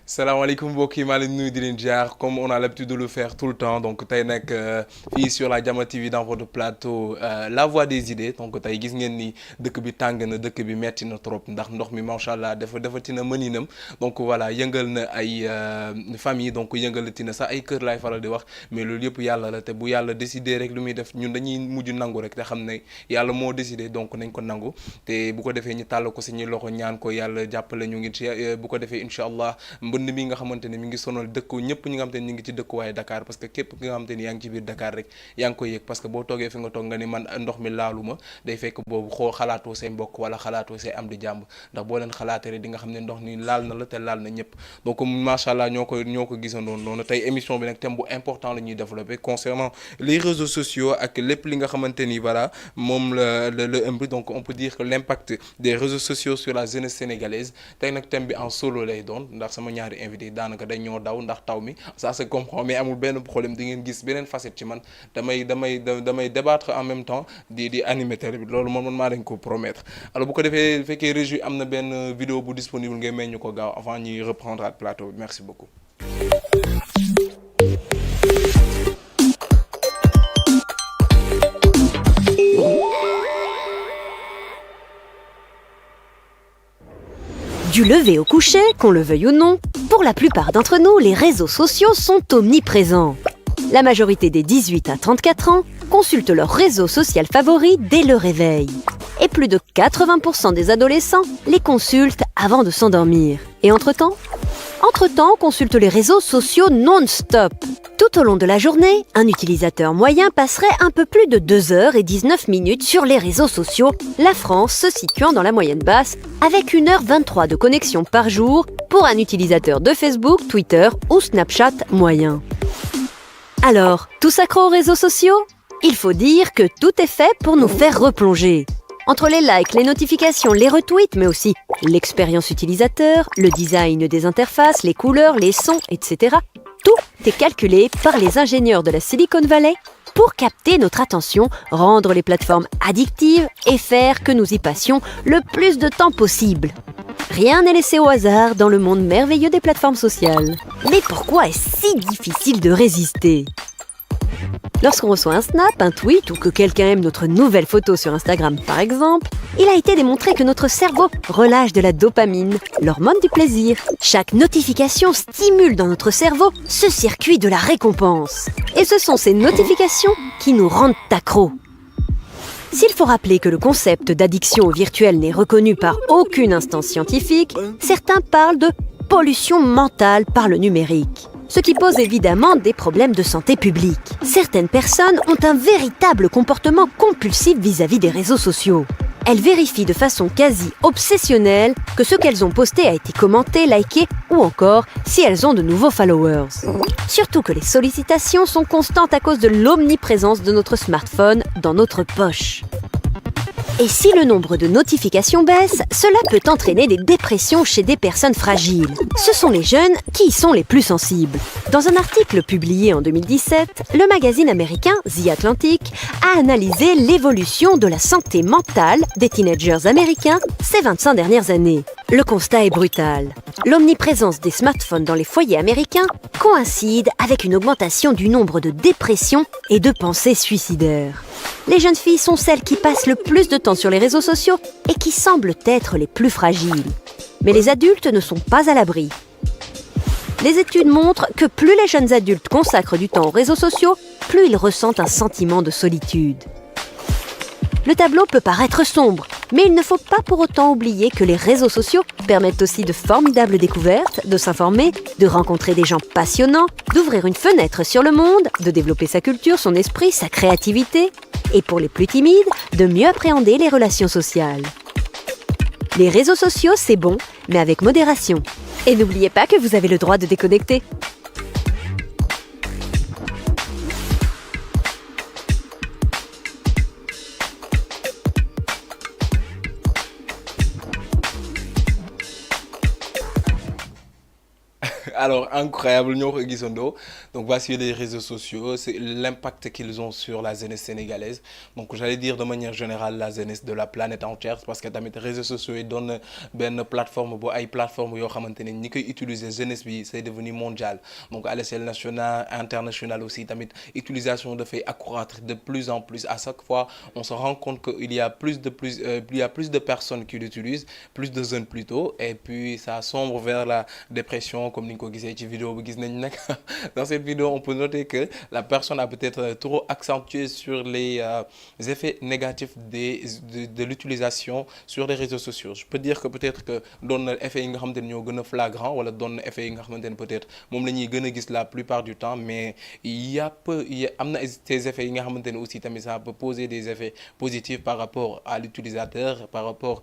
salaamaaleykum mbokk yi maa leen nuyu di leen jaar comme on a l'habitude de le faire tout le temps donc tey nag fii sur la Jama TV dans votre plateau la voix des idées donc tey gis ngeen ni dëkk bi tàng na dëkk bi metti na trop ndax ndox mi macha allah defati na mëninam donc voilà yëngal na ay famille donc yëngalati na sax ay kër laay faral di wax mais loolu yëpp yàlla la te bu yàlla décidé rek lu muy def ñun dañuy mujj nangu rek te xam ne yàlla moo décidé donc nañ ko nangu te bu ko defee ñu tàll ko suñuy loxo ñaan ko yàlla jàppale ñu ngi ci bu ko defee incha allah mbënd mi nga xamante ne mi ngi sonal dëkku ñëpp ñi nga xamante ne ñu ngi ci dëkkuwaaye Dakar parce que képp ki nga xamante ni yaa ngi ci biir Dakar rek yaa ngi koy yëg parce que boo toogee fi nga toog nga ni man ndox mi laalu ma day fekk boobu xalaatoo say mbokk wala xalaatoo say am di jàmb ndax boo leen xalaatee rek di nga xam ne ndox ni laal na la te laal na ñëpp donc macha allah ñoo ko gisandoon noonu tey émission bi nag thème bu important la ñuy développer concernant les réseaux sociaux ak lépp li nga xamante ni voilà moom la ëmb donc on peut dire que l'impact des réseaux sociaux sur la jeunesse sénégalaise tey nag thème bi en solo lay doon ndax sama ñaari invité daanaka dañ ñoo daw ndax taw mi ça se comprend mais amul benn problème di ngeen gis beneen facette ci man damay débattre en même temps di animateur bi loolu man maa dañ ko promettre alors bu ko defee fekkee régie am na benn vidéo bu disponible ngay may ñu ko gaaw avant ñuy reprendre at plateau bi merci beaucoup. Du lever au coucher, qu'on le veuille ou non, pour la plupart d'entre nous, les réseaux sociaux sont omniprésents. La majorité des 18 à 34 ans consultent leur réseau social favori dès le réveil. Et plus de 80% des adolescents les consultent avant de s'endormir. Et entre-temps, on consulte les réseaux sociaux non-stop. Tout au long de la journée, un utilisateur moyen passerait un peu plus de 2h19 sur les réseaux sociaux, la France se situant dans la moyenne basse, avec 1h23 de connexion par jour pour un utilisateur de Facebook, Twitter ou Snapchat moyen. Alors, tous accros aux réseaux sociaux ? Il faut dire que tout est fait pour nous faire replonger. Entre les likes, les notifications, les retweets, mais aussi l'expérience utilisateur, le design des interfaces, les couleurs, les sons, etc. Tout est calculé par les ingénieurs de la Silicon Valley pour capter notre attention, rendre les plateformes addictives et faire que nous y passions le plus de temps possible. Rien n'est laissé au hasard dans le monde merveilleux des plateformes sociales. Mais pourquoi est-ce si difficile de résister ? Lorsqu'on reçoit un snap, un tweet ou que quelqu'un aime notre nouvelle photo sur Instagram par exemple, il a été démontré que notre cerveau relâche de la dopamine, l'hormone du plaisir. Chaque notification stimule dans notre cerveau ce circuit de la récompense. Et ce sont ces notifications qui nous rendent accros. S'il faut rappeler que le concept d'addiction au virtuel n'est reconnu par aucune instance scientifique, certains parlent de pollution mentale par le numérique. Ce qui pose évidemment des problèmes de santé publique. Certaines personnes ont un véritable comportement compulsif vis-à-vis des réseaux sociaux. Elles vérifient de façon quasi obsessionnelle que ce qu'elles ont posté a été commenté, liké ou encore si elles ont de nouveaux followers. Surtout que les sollicitations sont constantes à cause de l'omniprésence de notre smartphone dans notre poche. Et si le nombre de notifications baisse, cela peut entraîner des dépressions chez des personnes fragiles. Ce sont les jeunes qui y sont les plus sensibles. Dans un article publié en 2017, le magazine américain The Atlantic a analysé l'évolution de la santé mentale des teenagers américains ces 25 dernières années. Le constat est brutal. L'omniprésence des smartphones dans les foyers américains coïncide avec une augmentation du nombre de dépressions et de pensées suicidaires. Les jeunes filles sont celles qui passent le plus de temps sur les réseaux sociaux et qui semblent être les plus fragiles. Mais les adultes ne sont pas à l'abri. Les études montrent que plus les jeunes adultes consacrent du temps aux réseaux sociaux, plus ils ressentent un sentiment de solitude. Le tableau peut paraître sombre, mais il ne faut pas pour autant oublier que les réseaux sociaux permettent aussi de formidables découvertes, de s'informer, de rencontrer des gens passionnants, d'ouvrir une fenêtre sur le monde, de développer sa culture, son esprit, sa créativité, et pour les plus timides, de mieux appréhender les relations sociales. Les réseaux sociaux, c'est bon, mais avec modération. Et n'oubliez pas que vous avez le droit de déconnecter. Alors, incroyable, ñoo ko gisandoo. Donc, voici les réseaux sociaux, c'est l'impact qu'ils ont sur la jeunesse sénégalaise. Donc, j'allais dire de manière générale la jeunesse de la planète entière parce que tamit réseaux sociaux yi doon na benn plateforme bu ay plateforme yoo xamante ne ñi koy utiliser jeunesse bi c'est devenu mondial. Donc, à l'échelle nationale, internationale aussi, tamit utilisation dafay accroître de plus en plus. À chaque fois, on se rend compte qu'il y a il y a plus de personnes qui l'utilisent, plus de jeunes plutôt, et puis ça sombre vers la dépression comme ni nga ko gisee ci vidéo bi gis nañ nag dans cette vidéo on peut noter que la personne a peut-être trop accentué sur les effets négatifs de l'utilisation sur les réseaux sociaux. Je peux dire que peut-être que doon na effet yi nga xamante ne ñoo gën a flagrant wala doon na effet yi nga xamante ne peut-être moom la ñuy gën a gis la plupart du temps, mais am na ces effets yi nga xamante ne aussi tamit ça peut poser des effets positifs par rapport à l'utilisateur, par rapport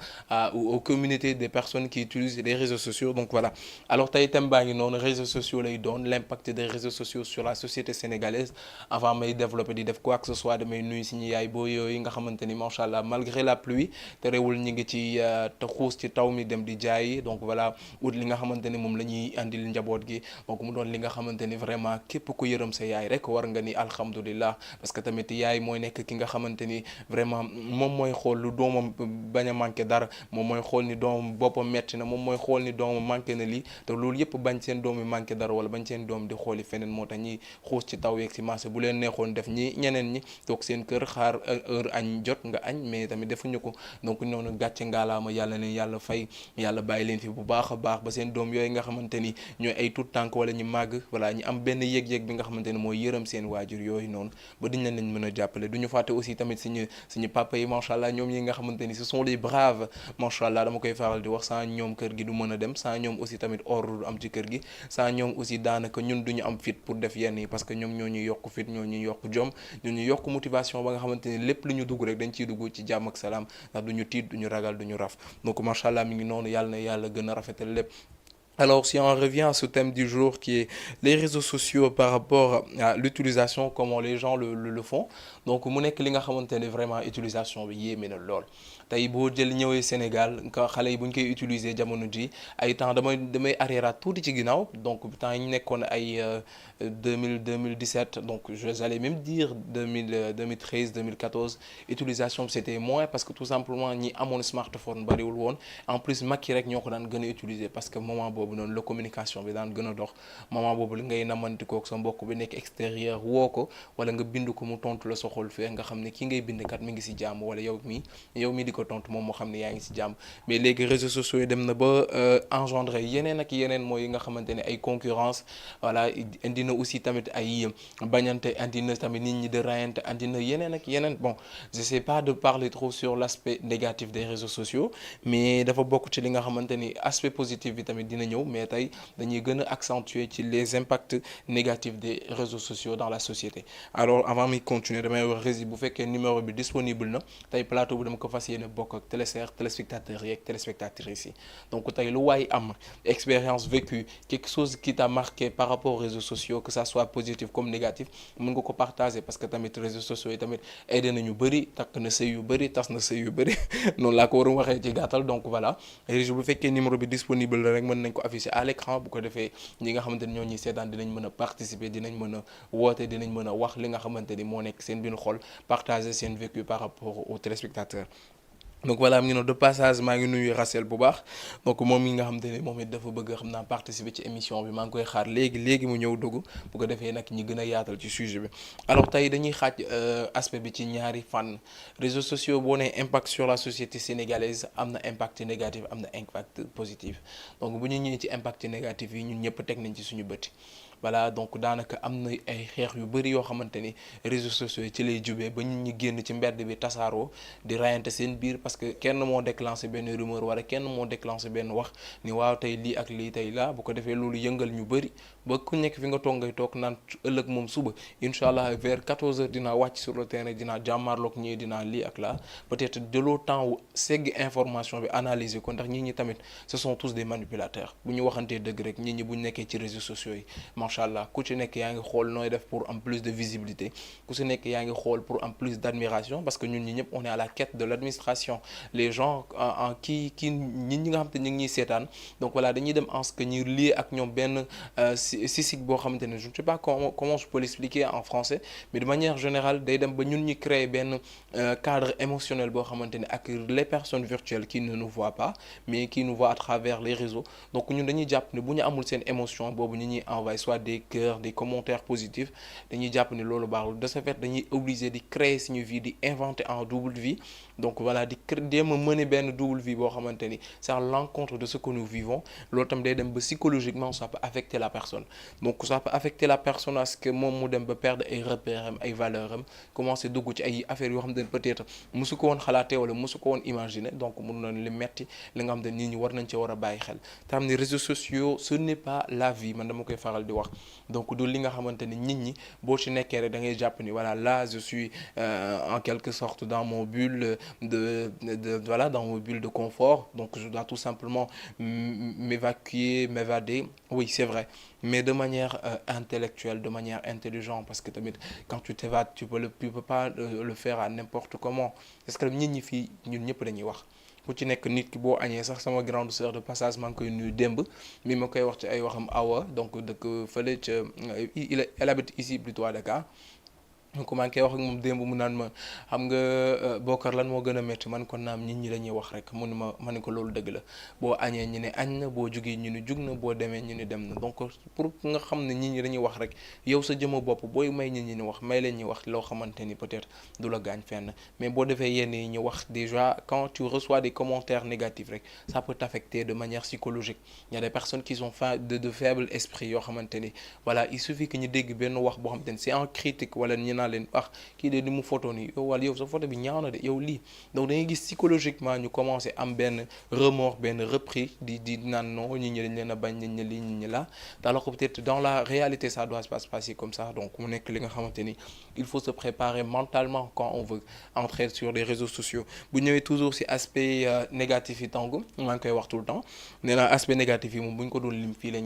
aux communautés des personnes qui utilisent les réseaux sociaux. Donc voilà. Alors tey thème baa ngi noonu réseaux sociaux lay doon l'impact des réseaux sociaux sur la société sénégalaise. Avant may développer di def quoi que ce soit damay nuyu suñu yaay boo yooyu nga xamante ni macha allah malgré la pluie te réewul ñi ngi ci te xuus ci taw mi dem di jaayi. Donc voilà ut li nga xamante ni moom la ñuy andil njaboot gi. Donc mu doon li nga xamante ni vraiment képp ku yërëm sa yaay rek war nga ni alhamdulillah parce que tamit yaay mooy nekk ki nga xamante ni vraiment moom mooy xool lu doomam bañ a manqué dara, moom mooy xool ni doomam boppam metti na, moom mooy xool ni doomam manqué na lii te loolu yëpp bañ seen doom yi manqué dara wala bañ seen doom di xooli feneen moo tax ñi xuus ci taw yeeg ci marché bu leen neexoon def ñi ñeneen ñi toog seen kër xaar heure añ jot nga añ, mais tamit defuñu ko. Donc noonu gàcce ngaalaama yàlla leen yàlla fay, yàlla bàyyi leen fi bu baax a baax ba seen doom yooyu nga xamante ni ñooy ay tout tànk wala ñu màgg voilà ñu am benn yëg-yëg bi nga xamante ni mooy yërëm seen waajur yooyu noonu ba diñ leen mën a jàppale. Du ñu fàtte aussi tamit suñu papa yi macha allah ñoom yi nga xamante ni ce sont les braves macha allah dama koy faral di wax sans ñoom kër gi du mën a dem, sans ñoom aussi tamit ordre du am ci kër gi, sans ñoom aussi daanaka ñun duñu am fit pour def yenn yi parce que ñoom ñoo ñuy yokk fit, ñoo ñuy yokk jom, ñoo ñuy yokk motivation ba nga xamante ni lépp lu ñu dugg rek dañ ciy dugg ci jàmm ak salaam ndax duñu tiit duñu ragal duñu raf. Donc macha allah mi ngi noonu yàlla na yàlla gën a rafetal lépp. Alors, si on revient à ce thème du jour qui est les réseaux sociaux par rapport à l'utilisation, comment les gens le font. Donc, mu nekk li nga xamante ne vraiment utilisation bi yéeme na lool. Tey boo jël ñëwee Sénégal nga xale yi bu ñu koy utiliser jamono ji ay temps damay arriéraat tuuti ci ginnaaw donc temps yi ñu nekkoon ay 2017 donc j'allais même dire 2013 2014 utilisation c'était moins parce que tout simplement ñi amoon smartphone bariwul woon. En plus mag yi rek ñoo ko daan gën a utiliser parce que moment boobu noonu la communication bi daan gën a dox moment boobu li ngay namantikook sa mbokk bi nekk extérieur woo ko wala nga bind ko mu tontu la sa xol fee nga xam ne ki ngay bind kat mi ngi ci jàmm wala yow mi di ko tontu moom moo xam ne yaa ngi ci jàmm. Mais léegi réseaux sociaux yi dem na ba engendrer yeneen ak yeneen mooy yi nga xamante ne ay concurrence voilà indi na aussi tamit ay bañante, indi na tamit nit ñi de rayante, indi na yeneen ak yeneen. Bon je sais pas de parler trop sur l'aspect négatif des réseaux sociaux mais dafa bokk ci li nga xamante ni aspect positif bi tamit dina ñëw mais tey dañuy gën a accentuer ci les impacts négatifs des réseaux sociaux dans la société. Alors avant mi continuer damay wax Rési bu fekkee numéro bi disponible na tey plateau bi dama ko fas yéene bokk ak téléspectateurs yi ak téléspectatrices yi. Donc tey lu waay am expérience vécue quelque chose qui t'a marqué par rapport aux réseaux sociaux que ça soit positif comme négatif mën nga ko partager parce que tamit réseaux sociaux yi tamit aidé nañu bëri takk na sëy yu bëri tas na sëy yu bëri noonu laa ko waroon waxee ci gàttal. Donc voilà Rési bu fekkee numéro bi disponible la rek mën nañ ko afficher à l'écran bu ko defee ñi nga xamante ni ñoo ñuy seetaan dinañ mën a participer dinañ mën a woote dinañ mën a wax li nga xamante ni moo nekk seen biir xol partager seen vécu par rapport aux téléspectateurs. Donc voilà mu ngi noonu de passage maa ngi nuyu Rachel bu baax donc moom mi nga xamante ne moom it dafa bëgg xam naa participer ci émission bi maa ngi koy xaar léegi mu ñëw dugg bu ko defee nag ñi gën a yaatal ci sujet bi. Alors tey dañuy xaaj aspect bi ci ñaari fànn réseaux sociaux boo nee impact sur la société sénégalaise am na impact négatif am na impact positif donc bu ñu ñëwee ci impact négatif yi ñun ñëpp teg nañ ci suñu bët. Voilà donc daanaka am na ay xeex yu bëri yoo xamante ni réseaux sociaux yi ci lay jubee ba ñu génn ci mbedd bi tasaaroo di rayante seen biir parce que kenn moo déclenché benn rumeur wala kenn moo déclenché benn wax ni waaw tey lii ak lii tey laa bu ko defee loolu yëngal ñu bëri ba ku nekk fi nga toog ngay toog naan ëllëg moom suba incha allah vers 14h dinaa wàcc sur le terrain dinaa jàmmaarloog ñii dinaa lii ak laa peut-être jëloo temps wu segg information bi analyser ko ndax nit ñi tamit ce sont tous des manipulateurs bu ñu waxantee dëgg rek nit ñi bu ñu nekkee ci réseaux sociaux yi macha allah ku ci nekk yaa ngi xool nooy def pour am plus de visibilité ku ci nekk yaa ngi xool pour am plus d'admiration parce que ñun ñi ñëpp on est à la quête de l'administration les gens en kii ñi nga xam te ñu ngi ñuy seetaan donc voilà dañuy dem en ce que ñuy lié ak ñoom benn sisig boo xamante ne je ne sais pas comment je peux l'expliquer en français mais de manière générale day dem ba ñun ñi créer benn cadre émotionnel boo xamante ne ak les personnes virtuelles qui ne nous voient pas mais qui nous voient à travers les réseaux donc ñun dañuy jàpp ne bu ñu amul seen émotion boobu ñu ñuy envoyer soit des cœurs des commentaires positifs dañuy jàpp ne loolu baaxul de ce fait dañuy obligé di créer suñu vie di inventer en double vie donc voilà di jéem a mener benn double vie boo xamante ni c'est à l'encontre de ce que nous vivons loolu tam day dem ba psychologiquement ça peut affecter la personne donc ça peut affecter la personne à ce que moom mu dem ba perdre ay repères am ay valeurs am commencer dugg ci ay affaires yoo xam ne peut-être mosu ko woon xalaatee wala mosu ko woon imaginer donc mun na li metti li nga xam ne nit ñi war nañ ci war a bàyyi xel te xam ne réseaux sociaux ce n'est pas la vie man dama koy faral di wax donc du li nga xamante ni nit ñi boo ci nekkee rek da ngay jàpp ni voilà là je suis en quelque sorte dans mon bulle voilà dans mon bulle de confort donc je dois tout simplement m'évader oui c'est vrai mais de manière intellectuelle de manière intelligente parce que tamit quand tu t'évades tu peux pas le faire à n'importe comment parce que nit ñi fii ñun ñëpp dañuy wax ku ci nekk nit ki boo añee sax sama grande sœur de passage maa ngi koy nuyu démb mi ma koy wax ci ay waxam awa donc dëkk fële ca elle habite ici plutôt à Dakar donc maa ngi koy wax ak moom démb mu naan ma xam nga Bokar lan moo gën a métti man kon naam nit ñi dañuy wax rek mu ne ma ne ko loolu dëgg la boo añee ñu ne añ na boo jugee ñu ne jug na boo demee ñu ne dem na donc pour nga xam ne nit ñi dañuy wax rek yow sa jëma bopp booy may nit ñi ni wax may leen ñi wax loo xamante ni peut-être du la gaañ fenn mais boo defee yenn yi ñu wax déjà quand tu reçois des commentaires négatifs rek ça peut t'affecter de manière psychologique il y a des personnes qui sont de faible esprit yoo xamante ni voilà il suffit que ñu dégg benn wax boo xamante ni c'est en critique wala leen wax kii de ni mu photo nii yow wala yow sa photo bi ñaaw na de yow lii donc da ngay gis psychologiquement ñu commencé am benn remords benn repris di naan non ñi dañ leen a bañ ñi ñi lii ñi ñi la alors que peut-être dans la réalité ça doit pas se passer comme ça donc mu nekk li nga xamante ni il faut se préparer mentalement quand on veut entrer sur les réseaux sociaux bu ñëwee toujours ci aspect négatif yi tàng maa ngi koy wax tout le temps nee naa aspect négatif yi moom bu ñu ko doon lim fii la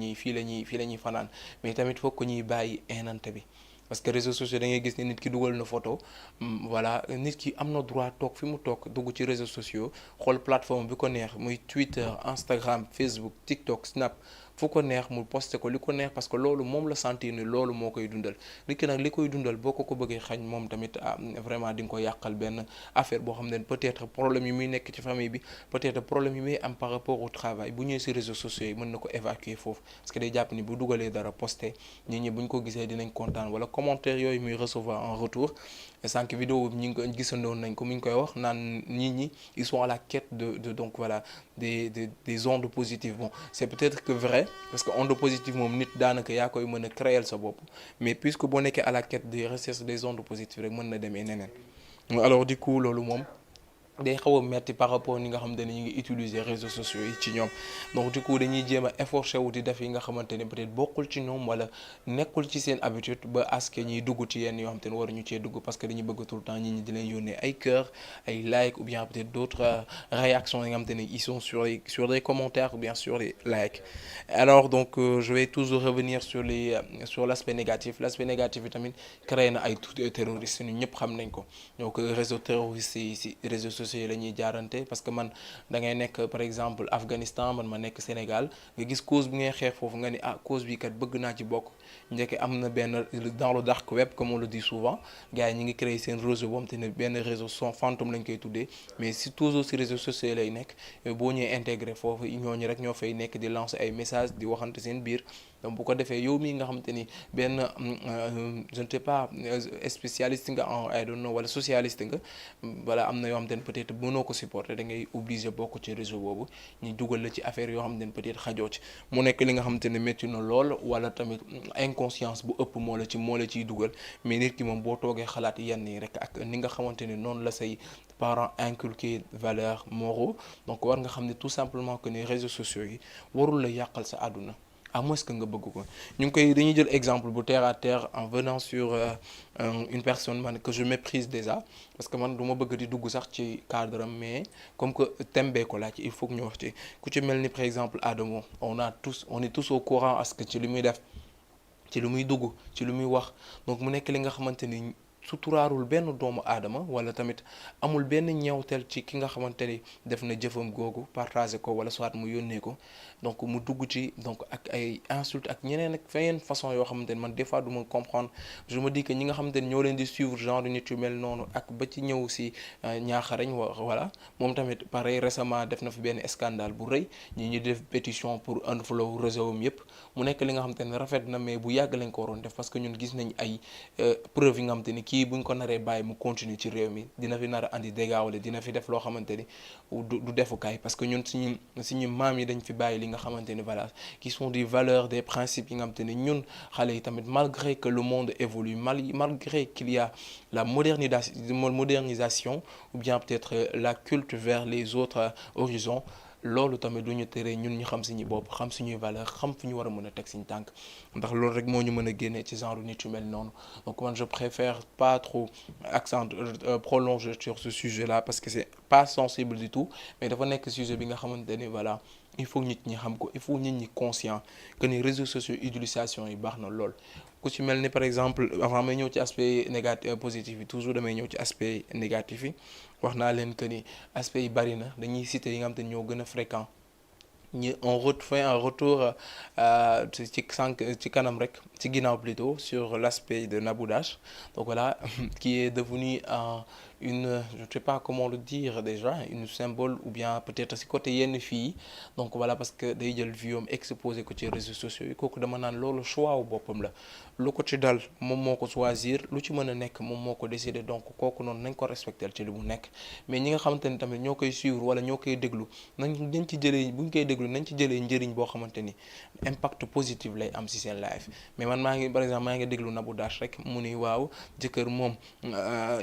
ñuy fanaan mais tamit foog ko ñuy bàyyi inante bi parce que réseaux sociaux da ngay gis ne nit ki dugal na photo voilà nit ki am na droit toog fi mu toog dugg ci réseaux sociaux xool plateforme bi ko neex muy Twitter Instagram Facebook TikTok Snap fu ko neex mu posté ko li ko neex parce que loolu moom la sentir ni loolu moo koy dundal nit ki nag li koy dundal boo ko bëggee xañ moom tamit vraiment di nga ko yàqal benn affaire boo xam ne peut-être problème yi muy nekk ci famille bi peut-être problème yi muy am par rapport au travail bu ñëwee ci réseaux sociaux yi mën na ko évacuer foofu parce que day jàpp ni bu dugalee dara posté nit ñi bu ñu ko gisee dinañ kontaan wala commentaire yooyu muy recevoir en retour sànq vidéo ñi ngi ko gisandoon nañ ko mu ngi koy wax naan nit ñi ils sont à la quête de donc voilà des ondes positives bon c'est peut-être que vrai parce que onde positive moom nit daanaka yaa koy mën a créer sa bopp mais puisque boo nekkee à la quête des recherches des ondes positives rek mën na demee neneen alors du coup loolu moom day xaw a metti par rapport ni nga xamante ne ñu ngi utiliser réseaux sociaux yi ci ñoom donc du coup dañuy jéem a efforcer wu di def yi nga xamante ne peut-être bokkul ci ñoom wala nekkul ci seen habitude ba aske ñuy dugg ci yenn yoo xamante ne waruñu cee dugg parce que dañuy bëgg tout le temps ñi di leen yónnee ay cœur ay like ou bien peut-être d'autres réactions yi nga xamante ne ils sont sur des commentaires ou bien sur les likes alors donc je vais toujours revenir sur l'aspect négatif yi tamit créé na ay terroristes ñu ñëpp xam nañ ko donc réseau terroriste yi ci réseaux sociaux la ñuy jaarante parce que man da ngay nekk par exemple Afghanistan man ma nekk Sénégal nga gis cause bi ngay xeex foofu nga ni cause bi kat bëgg naa ci bokk njëkk am na benn dans le dark web comme on le dit souvent gars yi ñi ngi créer seen réseau boobu te ne benn réseau son fantôme lañ koy tuddee mais si toujours si réseaux sociaux lay nekk boo ñëwee intégré foofu ñooñu rek ñoo fay nekk di lancer ay messages di waxante seen biir donc bu ko defee yow mii nga xamante ni benn je ne sais pas spécialiste nga en I don't know wala socialiste nga voilà am na yoo xamante ne peut-être mënoo ko supporter da ngay obligé bokk ci réseau boobu ñu dugal la ci affaire yoo xamante ne peut-être xajoo ci mu nekk li nga xamante ne métti na lool wala tamit inconscience bu ëpp moo la ciy dugal mais nit ki moom boo toogee xalaat yenn yi rek ak ni nga xamante ne noonu la say parents inculquer valeurs moraux donc war nga xam ne tout simplement que ne réseaux sociaux yi warul la yàqal sa àdduna à moins que nga bëgg ko dañuy jël exemple bu terre à terre en venant sur une personne man que je méprise déjà parce que man du ma bëgg di dugg sax ci cadre am mais comme que thème bee ko laaj il faut que ñu wax ci ku ci mel ni par exemple Adamo on est tous au courant à ce que ci li muy def ci lu muy dugg ci lu muy wax donc mu nekk li nga xamante ni suturaarul benn doomu aadama wala tamit amul benn ñeewteel ci ki nga xamante ni def na jëfam googu partagé ko wala soit mu yónnee ko donc mu dugg ci donc ak ay insultes ak ñeneen ak feneen façon yoo xamante ni man des fois du ma comprendre je me dis que ñi nga xamante ni ñoo leen di suivre genre nit yu mel noonu ak ba ci ñëw si ñaaxarañ voilà moom tamit pareil récemment def na fi benn scandale bu rëy ñu def pétition pour unfollow réseau am yëpp mu nekk li nga xamante ni rafet na mais bu yàgg lañ ko waroon def parce que ñun gis nañ ay preuve yi nga xamante ni kii buñ ko naree bàyyi mu continuer ci réew mi dina fi nar a andi dégâts wala dina fi def loo xamante ni du defukaay parce que ñun suñu maam yi dañ fi bàyyi li nga xamante ni voilà qui sont des valeurs des principes yi nga xamante ni ñun xale yi tamit malgré que le monde évolue malgré qu'il y a la modernisation ou bien peut-être la culte vers les autres horizons loolu tamit du ñu tere ñun ñu xam suñu bopp xam suñuy valeur xam fu ñu war a mën a teg suñu tànk ndax loolu rek moo ñu mën a génnee ci genre nit yu mel noonu donc man je préfère pas trop prolonger sur ce sujet-là parce que c'est pas sensible du tout mais dafa nekk sujet bi nga xamante ni voilà il faut nit ñi xam ko il faut nit ñi conscient que ni réseaux sociaux utilisation yi baax na lool ku ci mel ni par exemple avant may ñëw ci aspect négatif positif yi toujours damay ñëw ci aspect négatif yi wax naa leen que ni aspect yi bari na dañuy citer yi nga xam te ñoo gën a fréquent on fait un retour ci kanam rek ci ginnaaw plutôt sur l'aspect de Nabou Dash donc voilà qui est devenu une je ne sais pas comment le dire déjà une symbole ou bien peut-être si côté yenn fii donc voilà parce que day jël viom exposé ko ci réseaux sociaux yi kooku dama naan loolu choix wu boppam la lu ko ci dal moom moo ko choisir lu ci mën a nekk moom moo ko décider donc kooku noonu nañ ko respecter ci li mu nekk mais ñi nga xamante ni tamit ñoo koy suivre wala ñoo koy déglu nañ ci jëlee bu ñu koy déglu nañ ci jëlee njëriñ boo xamante ni impact positif lay am si seen life mais man maa ngi par exemple maa ngi déglu Nabou Dash rek mu ni waaw jëkkër moom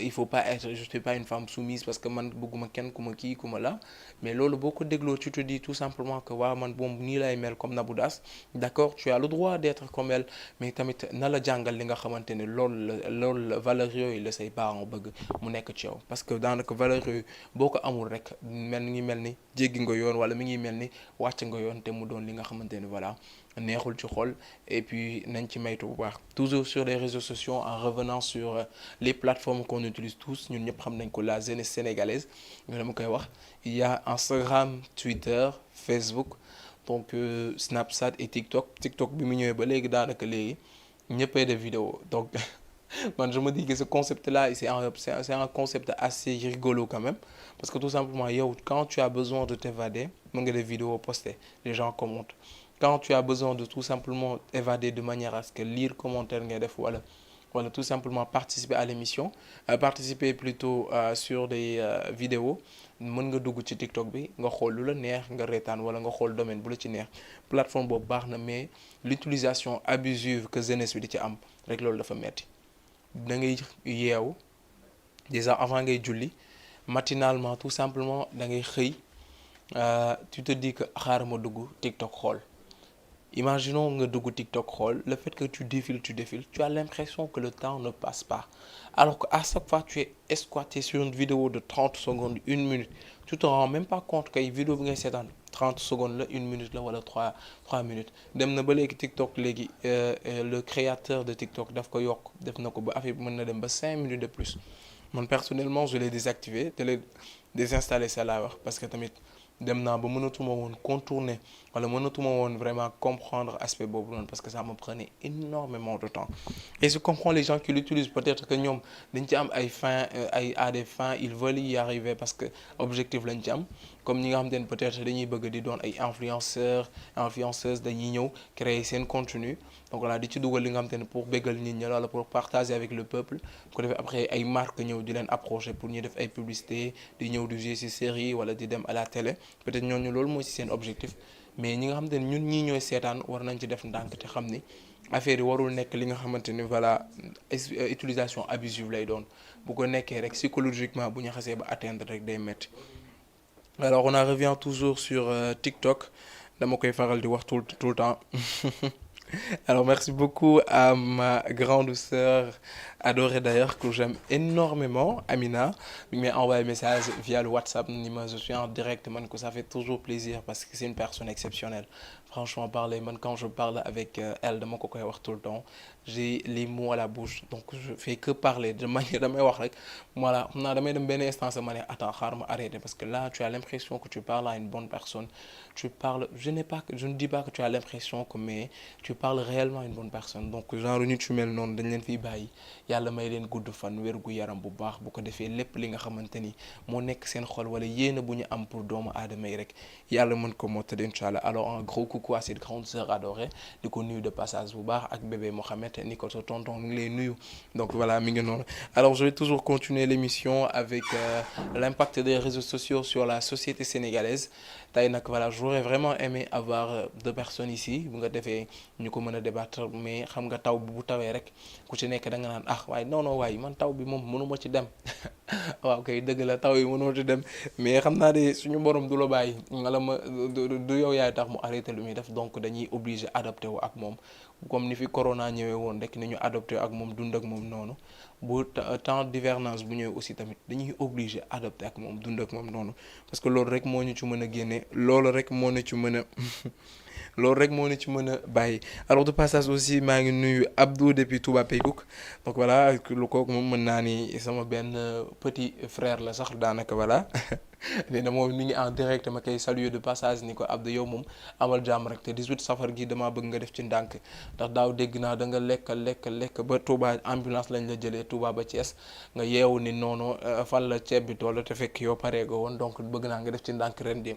il faut pas être je suis pas une femme soumise parce que man bëgguma kenn ku ma kii ku ma la mais loolu boo ko dégloo tu te dis tout simplement que waaw man boom nii lay mel comme Nabou Dash d'accord tu as le droit d'être comme elle mais tamit na la jàngal li nga xamante ni loolu la valeur yooyu la say parents bëgg mu nekk ci yow parce que daanaka valeur yooyu boo ko amul rek ngi mel ni jéggi nga yoon wala mi ngi mel ni wàcc nga yoon te mu doon li nga xamante ni voilà neexul ci xol et puis nañ ci maytu bu baax toujours sur les réseaux sociaux en revenant sur les plateformes qu'on utilise tous ñun ñëpp xam nañ ko la jeunesse sénégalaise ñu dama koy wax il y a Instagram Twitter Facebook donc Snapchat et TikTok bi mu ñëwee ba léegi daanaka léegi ñëppay def vidéo donc man je me dis que ce concept là c'est un concept assez rigolo quand même parce que tout simplement yow quand tu as besoin de t'évader mën nga def vidéo poster les gens commentent quand tu as besoin de tout simplement évader de manière à ce que lire commentaire ngay def wala tout simplement participer à l'émission participer plutôt sur des vidéos mën nga dugg ci TikTok bi nga xool lu la neex nga reetaan wala nga xool domaine bu la ci neex plateforme boobu baax na mais l'utilisation abusive que jeunesse bi di ci am rek loolu dafa metti da ngay yeewu déjà avant ngay julli matinalement tout simplement da ngay xëy tu te dis que xaaral ma dugg TikTok xool imaginons nga dugg TikTok xool le fait que tu défiles tu as l'impression que le temps ne passe pas alors que à chaque fois tu es escorté sur une vidéo de 30 secondes 1 minute tu te rends même pas compte que vidéo bi ngay seetaan 30 secondes la 1 minute la wala 3 minutes dem na ba léegi TikTok léegi le créateur de TikTok daf ko yokk def na ko ba affaire bi mën na dem ba 5 minutes de plus man personnellement je l'ai désactivé te l'ai désinstallé ça laa wax parce que tamit dem naa ba mënatuma woon contourner wala mënatuma woon vraiment comprendre aspect boobu noonu parce que ça me prenait énormément de temps et je comprends les gens qui l'utilisent peut-être que ñoom dañ ci am ay fins à des fins ils veulent y arriver parce que objectif lañ ci am comme ñi nga xamante ne peut-être dañuy bëgg di doon ay influenceuses dañuy ñëw créer seen contenu donc voilà di ci dugal li nga xamante ne pour béggal nit ñi wala pour partager avec le peuple ko defee après ay marques ñëw di leen approcher pour ñu def ay publicité di ñëw di jouer ci série wala di dem à la télé peut-être ñooñu loolu mooy ci seen objectif mais ñi nga xamante ne ñun ñii ñooy seetaan war nañ ci def ndànk te xam ni affaire yi warul nekk li nga xamante ni voilà utilisation abusive lay doon bu ko nekkee rek psychologiquement bu ñu xasee ba atteindre rek day métti. Alors on en revient toujours sur TikTok dama koy faral di wax tout le temps alors merci beaucoup à ma grande sœur adorée d'ailleurs que j'aime énormément Amina mi ngi may envoyé message via le WhatsApp ni ma je suis en direct man ko ça fait toujours plaisir parce que c'est une personne exceptionnelle franchement parler man quand je parle avec elle dama ko koy wax tout le temps j'ai les mots à la bouche donc je fais que parler de manière damay wax rek voilà xam naa damay dem benn instance ma ne attends xaar ma arrêter parce que là tu as l'impression que tu parles à une bonne personne tu parles je ne dis pas que tu as l'impression que mais tu parles réellement à une bonne personne donc genre nit yu mel noonu dañ leen fiy bàyyi yàlla may leen gudd fan wér gu yaram bu baax bu ko defee lépp li nga xamante ni moo nekk seen xol wala yéena bu ñu am pour doomu aadama yi rek yàlla mën ko mottali incha allah alors un gros coucou à cette grande sœur adorée di ko nuyu de passage bu baax ak bébé Mohamed ni ko sa tonton mi ngi lay nuyu donc voilà mi ngi noonu alors je vais toujours continuer l'émission avec l'impact des réseaux sociaux sur la société sénégalaise tey nag voilà j'aurais vraiment aimé avoir deux personnes ici bu nga defee ñu ko mën a débattre mais xam nga taw bi bu tawee rek ku ci nekk da nga naan ah waaye non non waaye man taw bi moom mënuma ci dem waaw kay dëgg la taw yi mënoo ci dem mais xam naa de suñu borom du la bàyyi wala ma du yow yaay tax mu arrêté lu muy def donc dañuy obligé adapté wu ak moom comme ni fi corona ñëwee woon rek ni ñu adapté ak moom dund ak moom noonu bu temps d'hivernage bu ñëwee aussi tamit dañuy obligé adapté ak moom dund ak moom noonu parce que loolu rek moo ñu ci mën a génne loolu rek moo ñu ci mën a loolu rek moo ñu ci mën a bàyyi alors de passage aussi maa ngi nuyu Abdou depuis Touba Paykouk donc voilà lu kooku moom mën naa ni sama benn petit frère la sax daanaka voilà nee na moom mi ngi en direct ma koy saluer de passage ni ko Abdou yow moom amal jàmm rek te 18 safar gi damaa bëgg nga def ci ndànk ndax daaw dégg naa da nga lekk ba Touba ambulance lañ la jëlee Touba ba Thiès nga yeewu ni noonu fan la ceeb bi toll te fekk yow paree go woon donc bëgg naa nga def ci ndànk ren di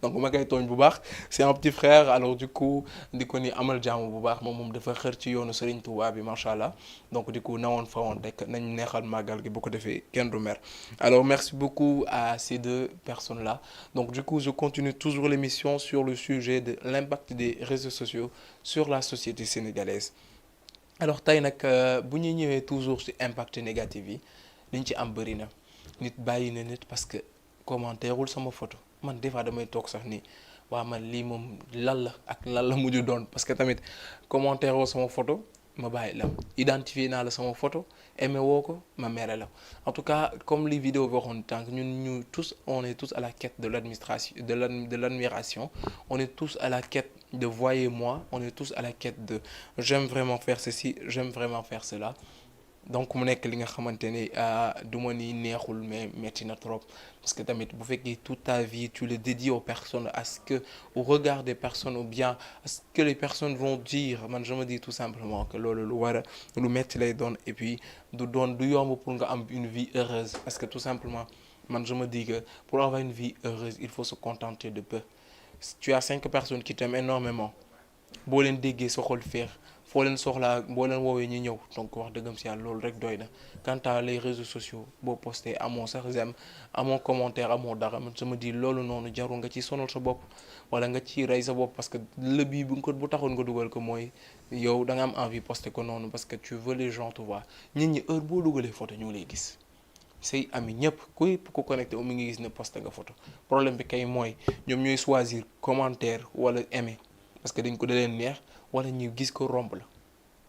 donc ma koy tooñ bu baax c'est un petit frère alors du coup di ko ni amal jàmm bu baax moom dafa xër ci yoonu Serigne Touba bi macha allah donc du coup nawoon fa woon rek nañ neexal màggal gi bu ko defee kenn du mer alors merci beaucoup à ces deux personnes-là donc du coup je continue toujours l'émission sur le sujet de l'impact des réseaux sociaux sur la société sénégalaise alors tey nag bu ñuy ñëwee toujours ci impact négatif yi liñ ci am bëri na nit bàyyi na nit parce que commentairewul sama photo man des fois damay toog sax nii waa man lii moom lan la ak lan la mujj doon parce que tamit commentairewul sama photo ma bàyyi la identifier naa la sama photo aimé woo ko ma mere la en tout cas comme les vidéos bi waxoon tant que ñun tous on est tous à la quête de l'administration de l'admiration on est tous à la quête de voyez-moi on est tous à la quête de j'aime vraiment faire ceci j'aime vraiment faire cela donc mu nekk li nga xamante ni du ma ni neexul mais metti na trop parce que tamit bu fekkee toute ta vie tu le dédies aux personnes à ce que au regard des personnes ou bien à ce que les personnes vont dire man je me dis tout simplement que loolu lu war a lu metti lay doon et puis du yomb pour nga am une vie heureuse parce que tout simplement man je me dis que pour avoir une vie heureuse il faut se contenter de peu tu as 5 personnes qui t'aiment énormément boo leen déggee sa xol féex foo leen soxlaa boo leen woowee ñu ñëw donc wax dëggam si yàlla loolu rek doy na quant à les réseaux sociaux boo posté amoo sax j'aime amoo commentaire amoo dara man sama di loolu noonu jarul nga ci sonal sa bopp wala nga ci rey sa bopp parce que le bii bu taxoon nga dugal ko mooy yow da nga am envie posté ko noonu parce que tu veux les gens te voir nit ñi heure boo dugalee photo ñu lay gis say ami ñëpp ku connecté mi ngi gis ne posté nga photo problème bi kay mooy ñoom ñooy choisir commentaire wala aimer parce que dañ ko da leen neex wala ñu gis ko romb la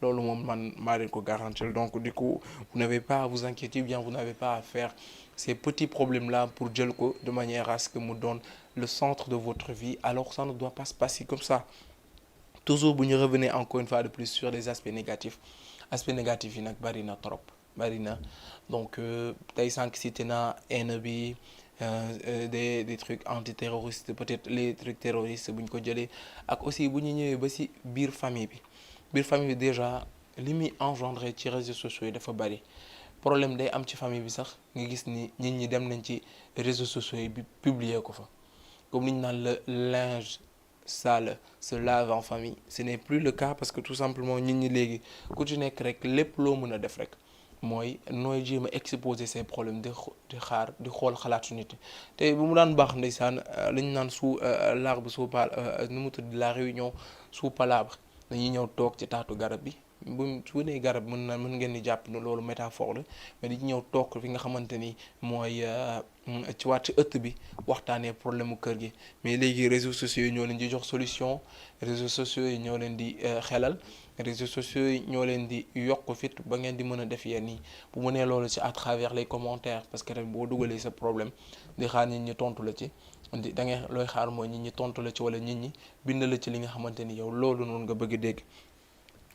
loolu moom man maa leen ko garantir donc du coup vous n'avez pas à vous inquiéter bien vous n'avez pas à faire ces petits problèmes là pour jël ko de manière à ce que mu donne le centre de votre vie alors ça ne doit pas se passer comme ça toujours bu ñu revenir encore une fois de plus sur les aspects négatifs yi nag bari na trop bari na donc tey sànq cité na haine bi des trucs antiterroristes peut-être les trucs terroristes bu ñu ko jëlee ak aussi bu ñu ñëwee ba ci biir famille bi déjà li muy engendré ci réseaux sociaux yi dafa bari problème day am ci famille bi sax nga gis ni nit ñi dem nañ ci réseaux sociaux yi bi publier ko fa comme ni ñu naan le linge sale se lave en famille ce n'est plus le cas parce que tout simplement nit ñi léegi ku ci nekk rek lépp loo mën a def rek mooy nooy jéem a exposer ces problèmes di xool xalaatu nit te bu mu daan baax ndeysaan li ñu naan sous l'arbre sous nu mu tudd la réunion sous palabre dañuy ñëw toog ci taatu garab bi bu su nee garab mën ngeen di jàpp ne loolu métaphore la mais di ñëw toog fi nga xamante ni mooy ci wàcc ëtt bi waxtaanee problème mu kër gi mais léegi réseaux sociaux yi ñoo leen di jox solution réseaux sociaux yi ñoo leen di xelal réseaux sociaux yi ñoo leen di yokk fit ba ngeen di mën a def yenn yi bu mënee loolu ci à travers les commentaires parce que tamit boo dugalee sa problème di xaar nit ñi tontu la ci da ngay looy xaar mooy nit ñi tontu la ci wala nit ñi bind la ci li nga xamante ni yow loolu noonu nga bëgg a dégg.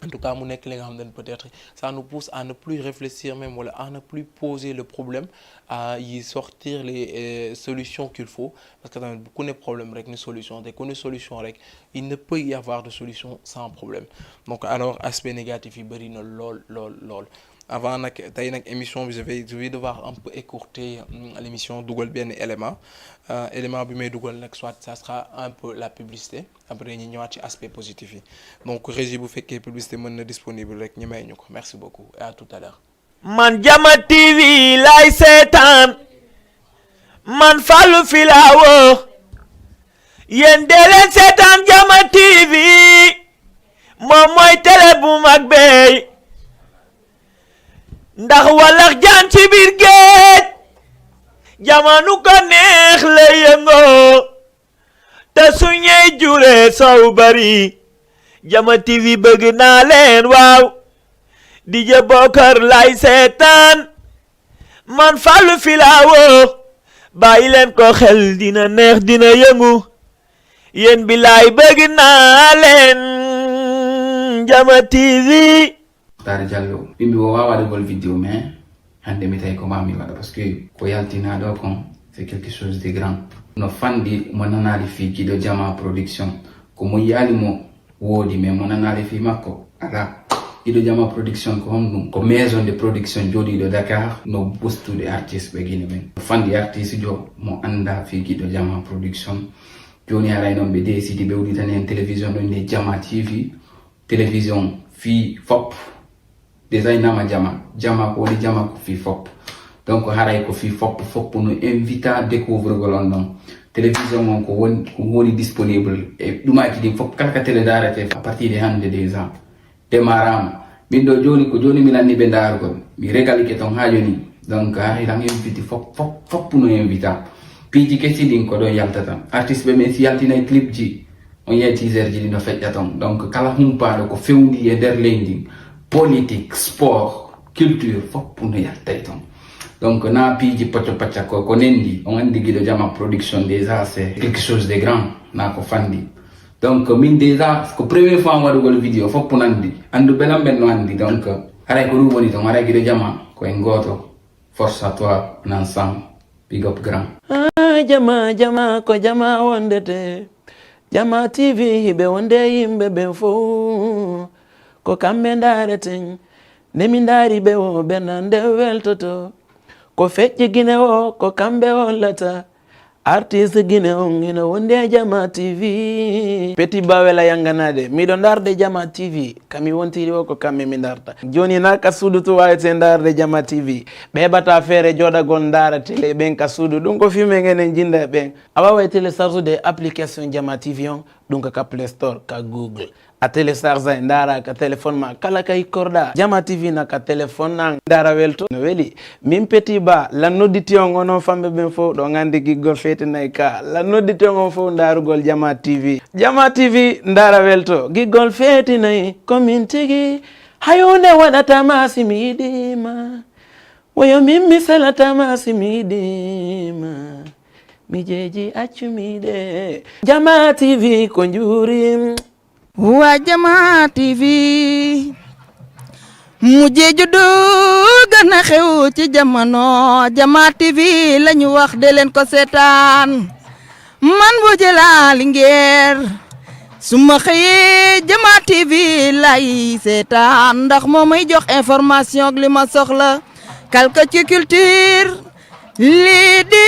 En tout cas mu nekk li nga xam ne peut-être ça nous pousse à ne plus réfléchir même wala à ne plus poser le problème, à y sortir les solutions qu'il faut, parce que tamit ku ne problème rek ni solution te ku ne solution rek il ne peut y avoir de solution sans problème. Donc alors aspect négatif yi bëri na lool. Avant nag tey nag émission bi je vais devoir un peu écourter l'émission dugal benn élément bi may dugal nag soit ça sera un peu la publicité après ñu ñëwaat ci aspect positif yi. Donc régie bu fekkee publicité mën na disponible rek ñu may ñu ko. Merci beaucoup et à tout à l'heure. Man Jama TV lay seetaan man Fallou Filawo yéen dee leen seetaan Jama TV moom mooy télé bu mag bey ndax walax jaan ci biir géej jamanu ko neex la yëngoo te suñey jure sow bari Jama TV bëgg naa leen waaw DJ Bokar lay seetaan man Fallou Filawo bàyyi leen ko xel dina neex dina yëngu yéen bi laay bëgg naa leen Jama TV. Tare Diallo bimbi wo wawa gol vidéo mais hande mi tay ko mami wada parce que ko yaltina do kon c'est quelque chose de grand no fandi mo nanali fi kido Jama production ko mo yali mo wodi mais mo nanali fi makko ala kido Jama production ko hom ko maison de production jodi do Dakar no bostude artiste be gine men fandi artiste jo mo anda fi kido Jama production joni ala non be décidi be wudi tan en télévision no ne Jama TV télévision fi fop design nama Jama ko woni Jama ko fi fop donc haray ko fi fop no invita découvre golon télévision mon ko woni disponible e duma ki dim fop kala télé darate à partir de hande des ans démarram min do joni ko joni mi nanni be dargol mi regali ke ton ha joni donc hay lam inviti fop no invita piji kesi din ko do yaltata artiste be men si yaltina clip ji on yé teaser ji no fejjaton donc kala humpa ko fewndi e der leydi politique sport culture fop no yaltay ton donc na piji pacca ko nendi on andi gido Jama production déjà c'est quelque chose de grand na ko fandi donc min déjà ko première fois wadugol vidéo fop nandi andu belam ben no andi donc haray ko dum woni ton haray gido Jama ko en goto force à toi on ensemble big up grand Jama ko Jama wondete Jama TV hibe wonde yimbe ben fo ko kambe ndareten nemi ndari be wo benande weltoto ko fecce gine o ko kambe hollata artiste gine on ina wonde Jama TV Petit Bawela yanganade miɗo darde Jama TV kami wontiri o ko kamɓe mi darta joni na ka suudu to wawete darde Jama TV ɓe heɓata feere joɗagol dara télé ɓen ka suudu ɗum ko filme ngenen jinda ɓen a wawa télécharge application Jama TV on ɗum ka Play Store ka Google a télécharge ndara ka téléphone ma kala kay korda Jama TV na ka téléphone na ndara welto no weli min Petit Ba la nodditi on onon famɓe ɓen fof ɗo gandi giggol fetinayi ka la nodditi on fof darugol Jama TV ndara welto giggol fetinayi komin tigi hayonde waɗatama simi yiɗima woyo min mi salatama simi yiɗima mi jeeji accumiɗe Jama TV ko juurim wa Jama TV mujjee juddu gën a xew ci jamono Jama TV lañu wax de leen ko seetaan man bu jëlaa Linguère su ma xëyee Jama TV lay seetaan ndax moo may jox information ak li ma soxla kalka ci culture lii di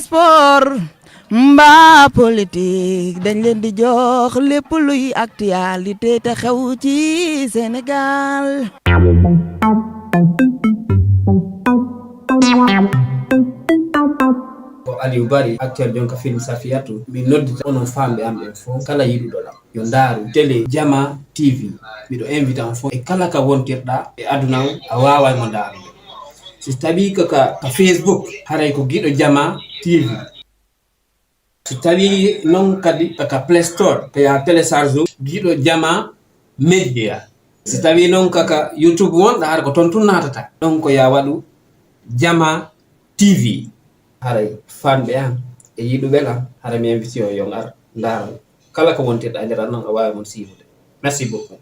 sport mbaa politique dañ leen di jox lépp luy actualité te xew ci Sénégal. ko Aliou Bari actuel jonka film Safiyatu mi noddita onon famɓe am ɓen fof kala yiɗuɗoɗam yo ndaaru télé Jama TV miɗo invité on fof e kala ka wontirɗa e aduna o a wawa mo ndaarude so tawi ka Facebook haray ko giɗo Jama TV so tawi non kadi kaka Play Store ko ya télécharge giɗo Jama Media so tawi non kaka YouTube wonɗa har ko toon tun natata ɗon ko ya waɗu Jama TV haray fanɓe an e yiɗuɓe la hara mi invité o yo ngar ndaara kala ko wontirɗa e nder non a wawi mon siiwude. Merci beaucoup,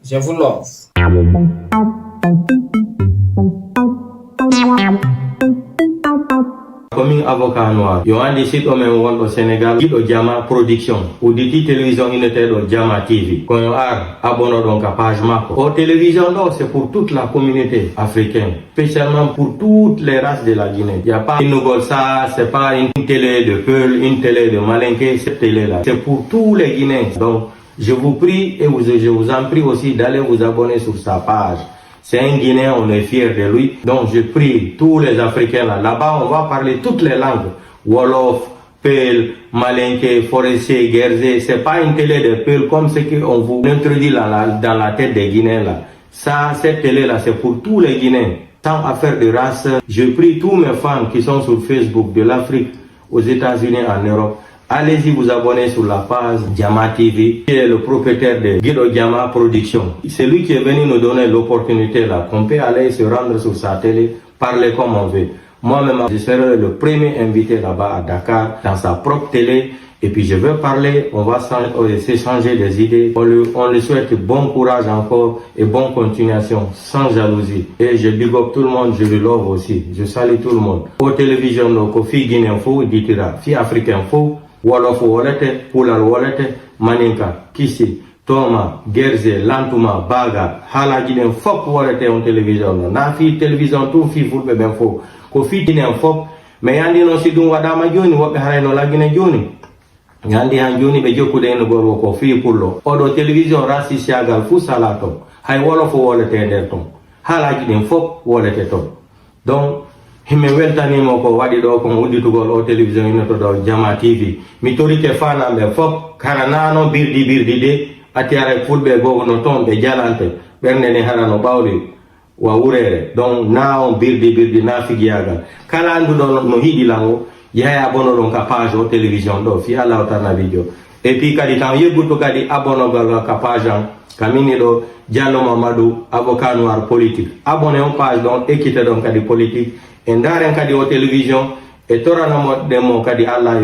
je vous love. Comme avocat noir yo andi site o men wonɗo Sénégal giɗo Jama Production udditi télévision inneteɗo Jama TV koyo ar abono ɗon ka page makko o télévision ɗo c'est pour toute la communauté africaine, spécialement pour toutes les races de la Guinée. Il y a pas une ça, c'est pas une télé de Peul, une télé de Malinké, cette télé là c'est pour tous les Guinéens. Donc je vous prie et je vous en prie aussi d'aller vous abonner sur sa page. C'est un Guinéen, on est fiers de lui. Donc je prie tous les Africains là-bas, on va parler toutes les langues. Wolof, Peul, Malinké, Forestier, Guerzé. C'est pas une télé de Peul comme ce qu'on vous introduit là, dans la tête des Guinéens là. Ça, cette télé là, c'est pour tous les Guinéens. Sans affaire de race, je prie tous mes fans qui sont sur Facebook de l'Afrique, aux États-Unis, en Europe. Allez-y vous abonner sur la page Jama TV, qui est le propriétaire de Guido Jama Production. C'est lui qui est venu nous donner l'opportunité là, qu'on peut aller se rendre sur sa télé, parler comme on veut. Moi-même, je serai le premier invité là-bas à Dakar, dans sa propre télé. Et puis je vais parler, on va s'échanger des idées. On lui souhaite bon courage encore et bonne continuation, sans jalousie. Et je big up tout le monde, je le love aussi. Je salue tout le monde. Au télévision, donc, fi Guinée Info, ditira, fi Afrique Info, Wolof wolete, Pulal wolete, Maninka, Kisi, Toma, Gerze, Lantuma, Baga, Hala Guinée fop wolete on télévision. Na fi télévision tout fi fulbe ben fo. Ko fi Guinée fop, mais yandi no si dum wadama joni wobe harayno la Guinée joni. Yandi han joni be jokkude en gorwo ko fi pullo. Odo télévision rasi siagal fu salato. Hay Wolof wolete der ton. Hala Guinée fop wolete ton. Donc himɓe weltanimo ko waɗi ɗo kon udditugol o télévision inoto ɗo Jama TV. Mi torike fanaɓe fof hara nano birɗi de ati ara fulɓe goo no toon ɓe jalante ɓernde ne hara no ɓawli wa wurere. Donc na on birɗi na figiyagal kala anduɗo no hiɗilan o yaya abono ɗon ka page o télévision ɗo fi Allah tarnabijo. Et puis kadi tan yeggutu kadi abonogol ka page an kamini ɗo Diallo Mamadou avocat noir politique. Abonné on page ɗon ekkite ɗon kadi politique e ndaren kadi o télévision e toranamo ɗemo kadi Allah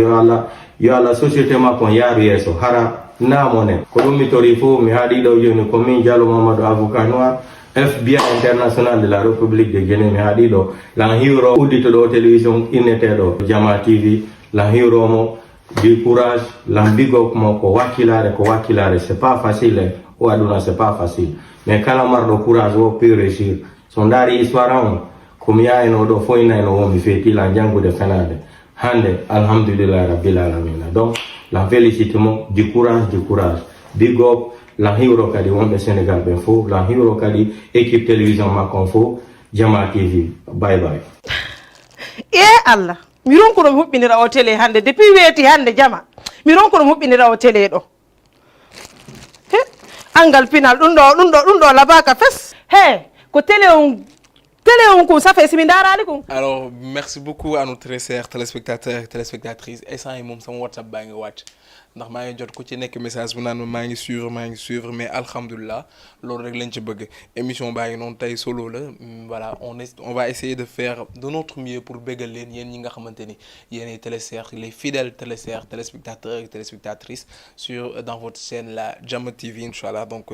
yo Allah société makko yaaru yeeso hara namone ko ɗum mi tori fo mi haaɗi ɗo joni ko min Diallo Mamadou avocat noir FBI international de la République de Guinée mi haaɗi ɗo lan hiwro udditoɗo o télévision inneteɗo Jama TV lan hiwromo du courage lan bigok mo ko wakkilare c'est pas facile o aduna c'est pas facile mais kala marɗo courage o peut réussir so ndaari histoire on komi yayno ɗo foynayno womi feetila jangude fenade hande alhamdulillah rabbil alamina. Donc la félicite mo du courage big up la hiwro kadi wonɓe Sénégal ɓen fof la hiwro kadi équipe télévision makon fof Jama TV bye bye. Allah mi ronkuno mi huɓɓinira o télé hande depuis weeti hande Jama mi ronkuno mi huɓɓinira o télé ɗo he angal pinal ɗum ɗo labaka fes he ko télé on ça fait simindarali ko. Alors merci beaucoup à nos très chers téléspectateurs et téléspectatrices et ça yi moom sama WhatsApp baa ngi wàcc ndax maa ngi jot ku ci nekk message bu naan ma maa ngi suivre mais alhamdulilah loolu rek lañ ci bëgg émission baa ngi noonu tey solo la voilà on va essayer de faire de notre mieux pour béggal leen yéen ñi nga xamante ni yéenay téléchers les fidèles téléchers téléspectateurs et téléspectatrices dans votre chaîne la Jama TV inchallah. Donc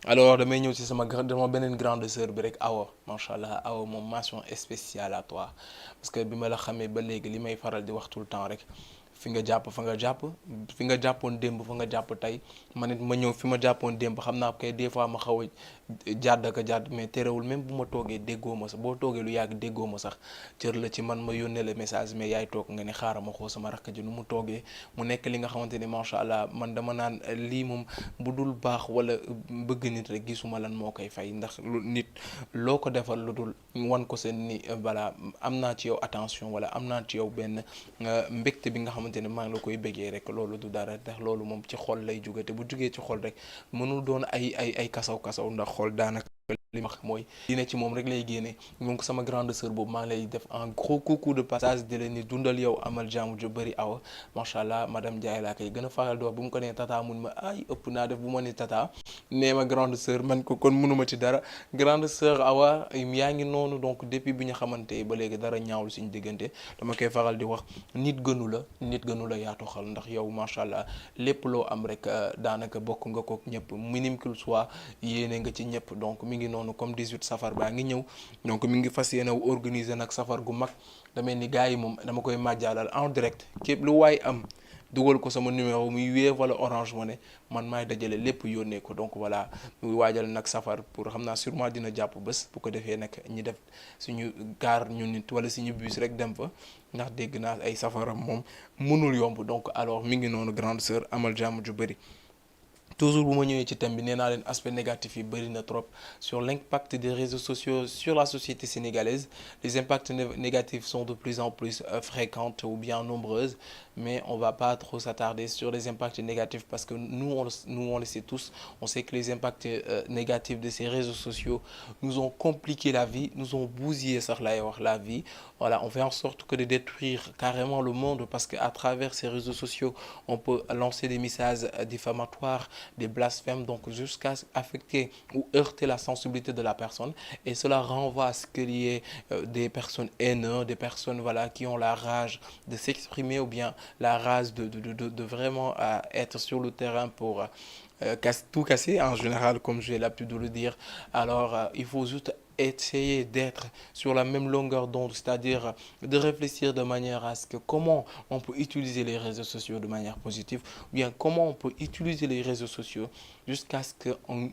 alors damay ñëw ci sama beneen grande sœur bi rek Awa machallah Awa moom mention spéciale à toi parce que bi ma la xamee ba léegi li may faral di wax tout le temps rek fi nga jàpp fa nga jàpp fi nga jàppoon démb fa nga jàpp tey man it ma ñëw fi ma jàppoon démb xam naa kay des fois ma xaw a jàdd mais terewul même bu ma toogee déggoo ma sax boo toogee lu yàgg déggoo ma sax cër la ci man ma yónnee la message mais yaay toog nga ne xaaral ma xoo sama rakk ji nu mu toogee mu nekk li nga xamante ni macha allah man dama naan lii moom bu dul baax wala bëgg nit rek gisuma lan moo koy fay ndax lu nit loo ko defal lu dul wan ko seen ni voilà am naa ci yow attention wala am naa ci yow benn mbégte bi nga xamante ne maa ngi la koy bëggee rek loolu du dara ndax loolu moom ci xol lay jóge te bu jugee ci xol rek mënul doon ay kasaw ndax xol daanaka li ma wax mooy li ne ci moom rek lay génnee donc sama grande sœur boobu maa ngi lay def un gros coucou de passage di leen ni dundal yow amal jàmm ju bëri awa macha allah madame Ndiaye laa koy gën a faral di wax bu mu ko nee tata mun ma ay ëpp naa def bu ma ni tata nee ma grande sœur man ko kon mënuma ci dara grande sœur awa yaa ngi noonu donc depuis bi ñu xamante ba léegi dara ñaawul suñu diggante dama koy faral di wax nit gënu la yaatu xal ndax yow macha allah lépp loo am rek daanaka bokk nga kook ñëpp minime qu'il soit yéene nga ci ñëpp donc mi ngi noonu comme 18 safar baa ngi ñëw donc mi ngi fas yéene organiser nag safar gu mag damay ni gars yi moom dama koy màjjaalal en direct képp lu waay am dugal ko sama numéro muy Wave wala Orange Money man maay dajale lépp yónnee ko donc voilà muy waajal nag safar pour xam naa sûrement dina jàpp bés bu ko defee nag ñi def suñu gaar ñu nit wala suñu bus rek dem fa ndax dégg naa ay safaram moom mënul yomb donc alors mi ngi noonu grande sœur amal jàmm ju bëri. toujours bu ma ñëwee ci thème bi nee naa leen aspect négatif yi bëri na trop sur l'impact des réseaux sociaux sur la société sénégalaise les impacts négatifs sont de plus en plus fréquentes ou bien nombreuses mais on va pas trop s'attarder sur les impacts négatifs parce que nous on le sait tous on sait que les impacts négatifs de ces réseaux sociaux nous ont compliqué la vie nous ont bousillé sax lay wax la vie voilà on fait en sorte que de détruire carrément le monde parce que à travers ces réseaux sociaux on peut lancer des messages diffamatoires des blasphèmes donc jusqu'à affecter ou heurter la sensibilité de la personne et cela renvoie à ce qu'il y ait des personnes haineuses des personnes voilà qui ont la rage de s'exprimer ou bien la rage de vraiment être sur le terrain pour tout casser en général comme j'ai l'habitude de le dire alors il faut juste essayer d'être sur la même longueur d'onde, c'est-à-dire de réfléchir de manière à ce que comment on peut utiliser les réseaux sociaux de manière positive, ou bien comment on peut utiliser les réseaux sociaux jusqu'à ce que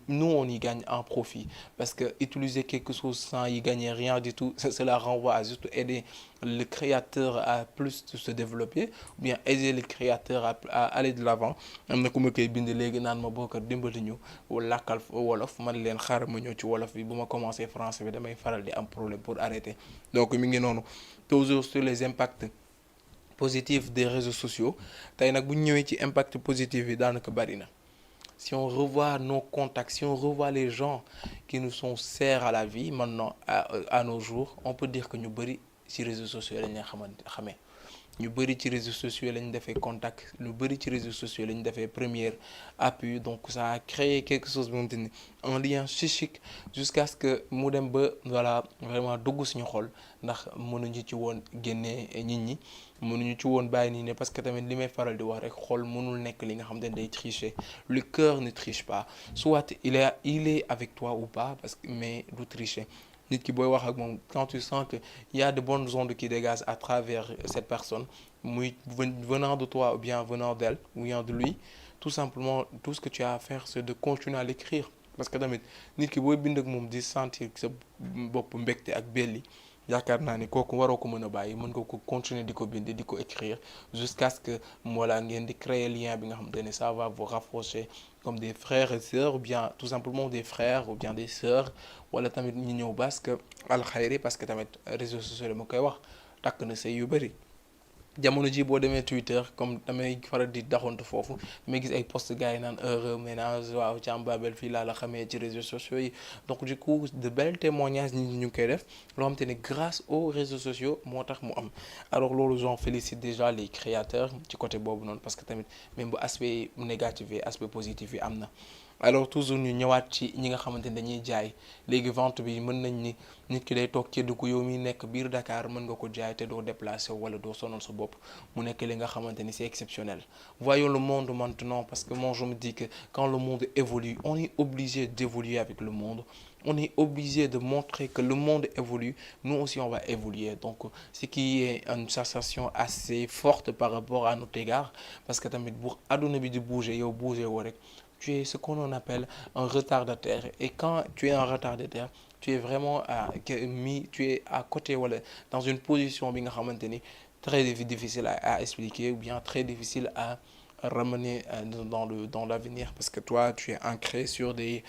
nous on y gagne un profit. Parce que utiliser quelque chose sans y gagner rien du tout, cela renvoie à juste aider le créateur à plus se développer, ou bien aider le créateur à aller de l'avant. Am na ku ma koy bind léegi naan ma boo ko dimbali ñu làkkal wolof man leen xaaral ma ñëw ci wolof bi bu ma commencé français bi damay faral di am problème pour arrêter donc mi ngi noonu toujours sur les impacts positifs des réseaux sociaux tey nag bu ñu ñëwee ci impact positif yi daanaka bari na si on revoit nos contacts si on revoit les gens qui nous sont chers à la vie maintenant à nos jours on peut dire que ñu bari ci réseaux sociaux lañ xamee ñu bëri ci réseaux sociaux lañ defee contact ñu bëri ci réseaux sociaux lañ defee première appui donc ça a créé quelque chose bu nga un lien psychique jusqu'à ce que mu dem ba voilà vraiment dugg suñu xol ndax mënuñu ci woon génnee nit ñi mënuñu ci woon bàyyi nii ne parce que tamit li may faral di wax rek xol mënul nekk li nga xam ne day tricher le cœur ne triche pas soit il est avec toi ou pas parce que mais du tricher nit ki booy wax ak moom quand tu sens que il y a de bonnes ondes qui dégagent à travers cette personne muy venant de toi ou bien venant d'elle ou bien de lui tout simplement tout ce que tu as à faire c'est de continuer à l'écrire parce que tamit nit ki booy bind ak moom di sentir sa bopp mbégte ak belli yaakaar naa ni kooku waroo ko mën a bàyyi mën nga ko continuer di ko bind di ko écrire jusqu'à ce que voilà ngeen di créer lien bi nga xamante ne ça va vous rapprocher comme des frères et sœurs ou bien tout simplement des frères ou bien des sœurs wala tamit ñu ñëw parce que alxayri parce que tamit réseaux sociaux ma koy wax takk na sëy yu bëri jamono ji boo demee Twitter comme damay faral di daxontu foofu damay gis ay post gars yi naan heureux ménage waaw Thiam Babel fii laa la xamee ci réseaux sociaux yi donc du coup de belles témoignages nit ñi ñu ngi koy def loo xamante ne grâce aux réseaux sociaux moo tax mu am alors loolu j'en félicite déjà les créateurs ci côté boobu noonu parce que tamit même bu aspect négatif yi aspect positif yi am na alors toujours ñu ñëwaat ci ñi nga xamante ne dañuy jaay léegi vente bi mën nañ ni nit ki day toog ci dugg yow mi nekk biir Dakar mën nga ko jaay te doo déplacé wala doo sonal sa bopp mu nekk li nga xamante ni c'est exceptionnel voyons le monde maintenant parce que moi je me dis que quand le monde évolue on est obligé d'évoluer avec le monde on est obligé de montrer que le monde évolue nous aussi on va évoluer donc ce qui est une sensation assez forte par rapport à notre égard parce que tamit bu adduna bi di bouger yow bouger woo rek tu es ce qu'on appelle un retardataire et quand tu es un retardataire tu es vraiment tu es à côté wala dans une position bi nga xamante ni très difficile à expliquer ou bien très difficile à ramener dans l'avenir parce que toi tu es ancré sur des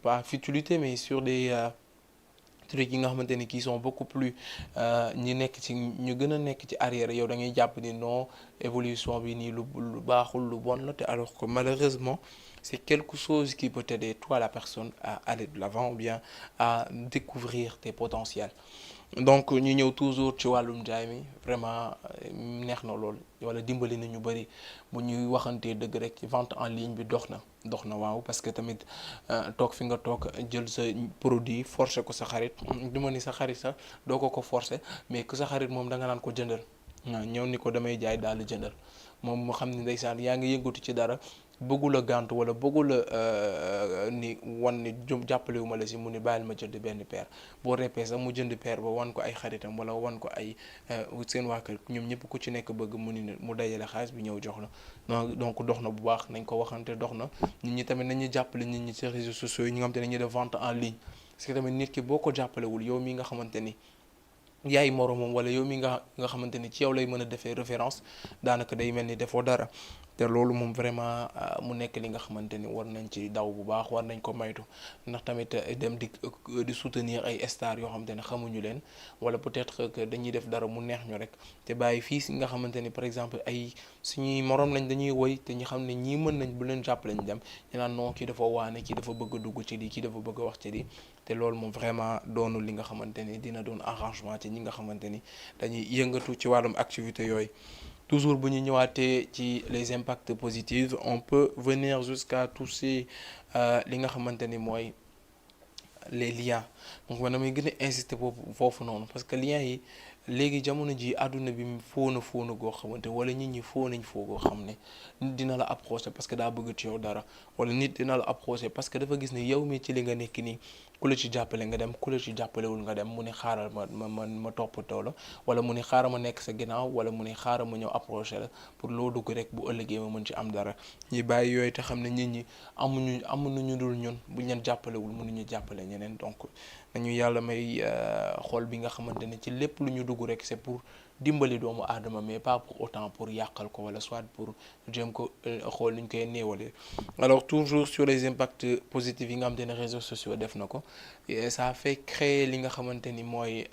pas futilités mais sur des trucs yi nga xamante ni qui sont beaucoup plus ñi nekk ci ñu gën a nekk ci arrière yow da ngay jàpp ni non évolution bi nii lu baaxul lu bon la te alors que malheureusement c'est quelque chose qui peut t'aider toi la personne à aller de l'avant ou bien à découvrir tes potentiels. Donc ñu ñëw toujours ci wàllum jaay mi vraiment neex na lool wala dimbali na ñu bëri bu ñuy waxantee dëgg rek ci vente en ligne bi dox na waaw parce que tamit toog fi nga toog jël sa produit forcer ko sa xarit du ma ni sa xarit sax doo ko forcer mais que sa xarit moom da nga naan ko jëndal waaw ñëw ni ko damay jaay daal jëndal moom mu xam ne ndeysaan yaa ngi yëngatu ci dara bëggul a gàntu wala bëggul a ni wan ni jàppalewu ma la si mu ni bàyyil ma jënd benn paire boo repee sax mu jënd paire ba wan ko ay xaritam wala wan ko ay seen waa kër ñoom ñëpp ku ci nekk bëgg mu ni mu dajale xaalis bi ñëw jox la donc dox na bu baax nañ ko waxante dox na nit ñi tamit nañu jàppale nit ñi ci réseaux sociaux yi ñi nga xamante ne ñuy def vente en ligne parce que tamit nit ki boo ko jàppalewul yow mi nga xamante ni yaay moromam wala yow mi nga xamante ni ci yow lay mën a defee référence daanaka day mel ni defoo dara te loolu moom vraiment mu nekk li nga xamante ni war nañ ci daw bu baax war nañ ko maytu ndax tamit dem di soutenir ay stars yoo xamante ne xamuñu leen wala peut-être que dañuy def dara mu neex ñu rek te bàyyi fii si nga xamante ni par exemple ay suñuy morom lañ dañuy woy te ñu xam ne ñii mën nañ bu leen jàppale ñu dem ñu naan non kii dafa waane kii dafa bëgg a dugg ci lii kii dafa bëgg a wax ci lii te loolu moom vraiment doonul li nga xamante ni dina doon arrangement ci ñi nga xamante ni dañuy yëngatu ci wàllum activité yooyu. Toujours bu ñu ñëwaatee ci les impacts positifs on peut venir jusqu'à toucher li nga xamante ni mooy les liens donc man damay gën a insister foofu noonu parce que liens yi léegi jamono ji àdduna bi fóona goo xamante wala nit ñi foo nañ foo goo xam ne nit dina la approcher parce que daa bëgg ci yow dara wala nit dina la approcher parce que dafa gis ne yow mi ci li nga nekk nii ku la ci jàppale nga dem ku la ci jàppalewul nga dem mu ne xaaral ma toppatoo la wala mu ne xaaral ma nekk sa ginnaaw wala mu ne xaaral ma ñëw approcher la pour loo dugg rek bu ëllëgee ma mën ci am dara ñi bàyyi yooyu te xam ne nit ñi amuñu dul ñun buñ leen jàppalewul mënuñu jàppale ñeneen donc nañu yàlla may xool bi nga xamante ne ci lépp lu ñu dugg rek c'est pour dimbali doomu aadama mais pas pour autant pour yàqal ko wala soit pour jéem ko xool ni ñu koy néewalee alors toujours sur les impacts positifs yi nga xamante ne réseaux sociaux def na ko ça fait créer li nga xamante ni mooy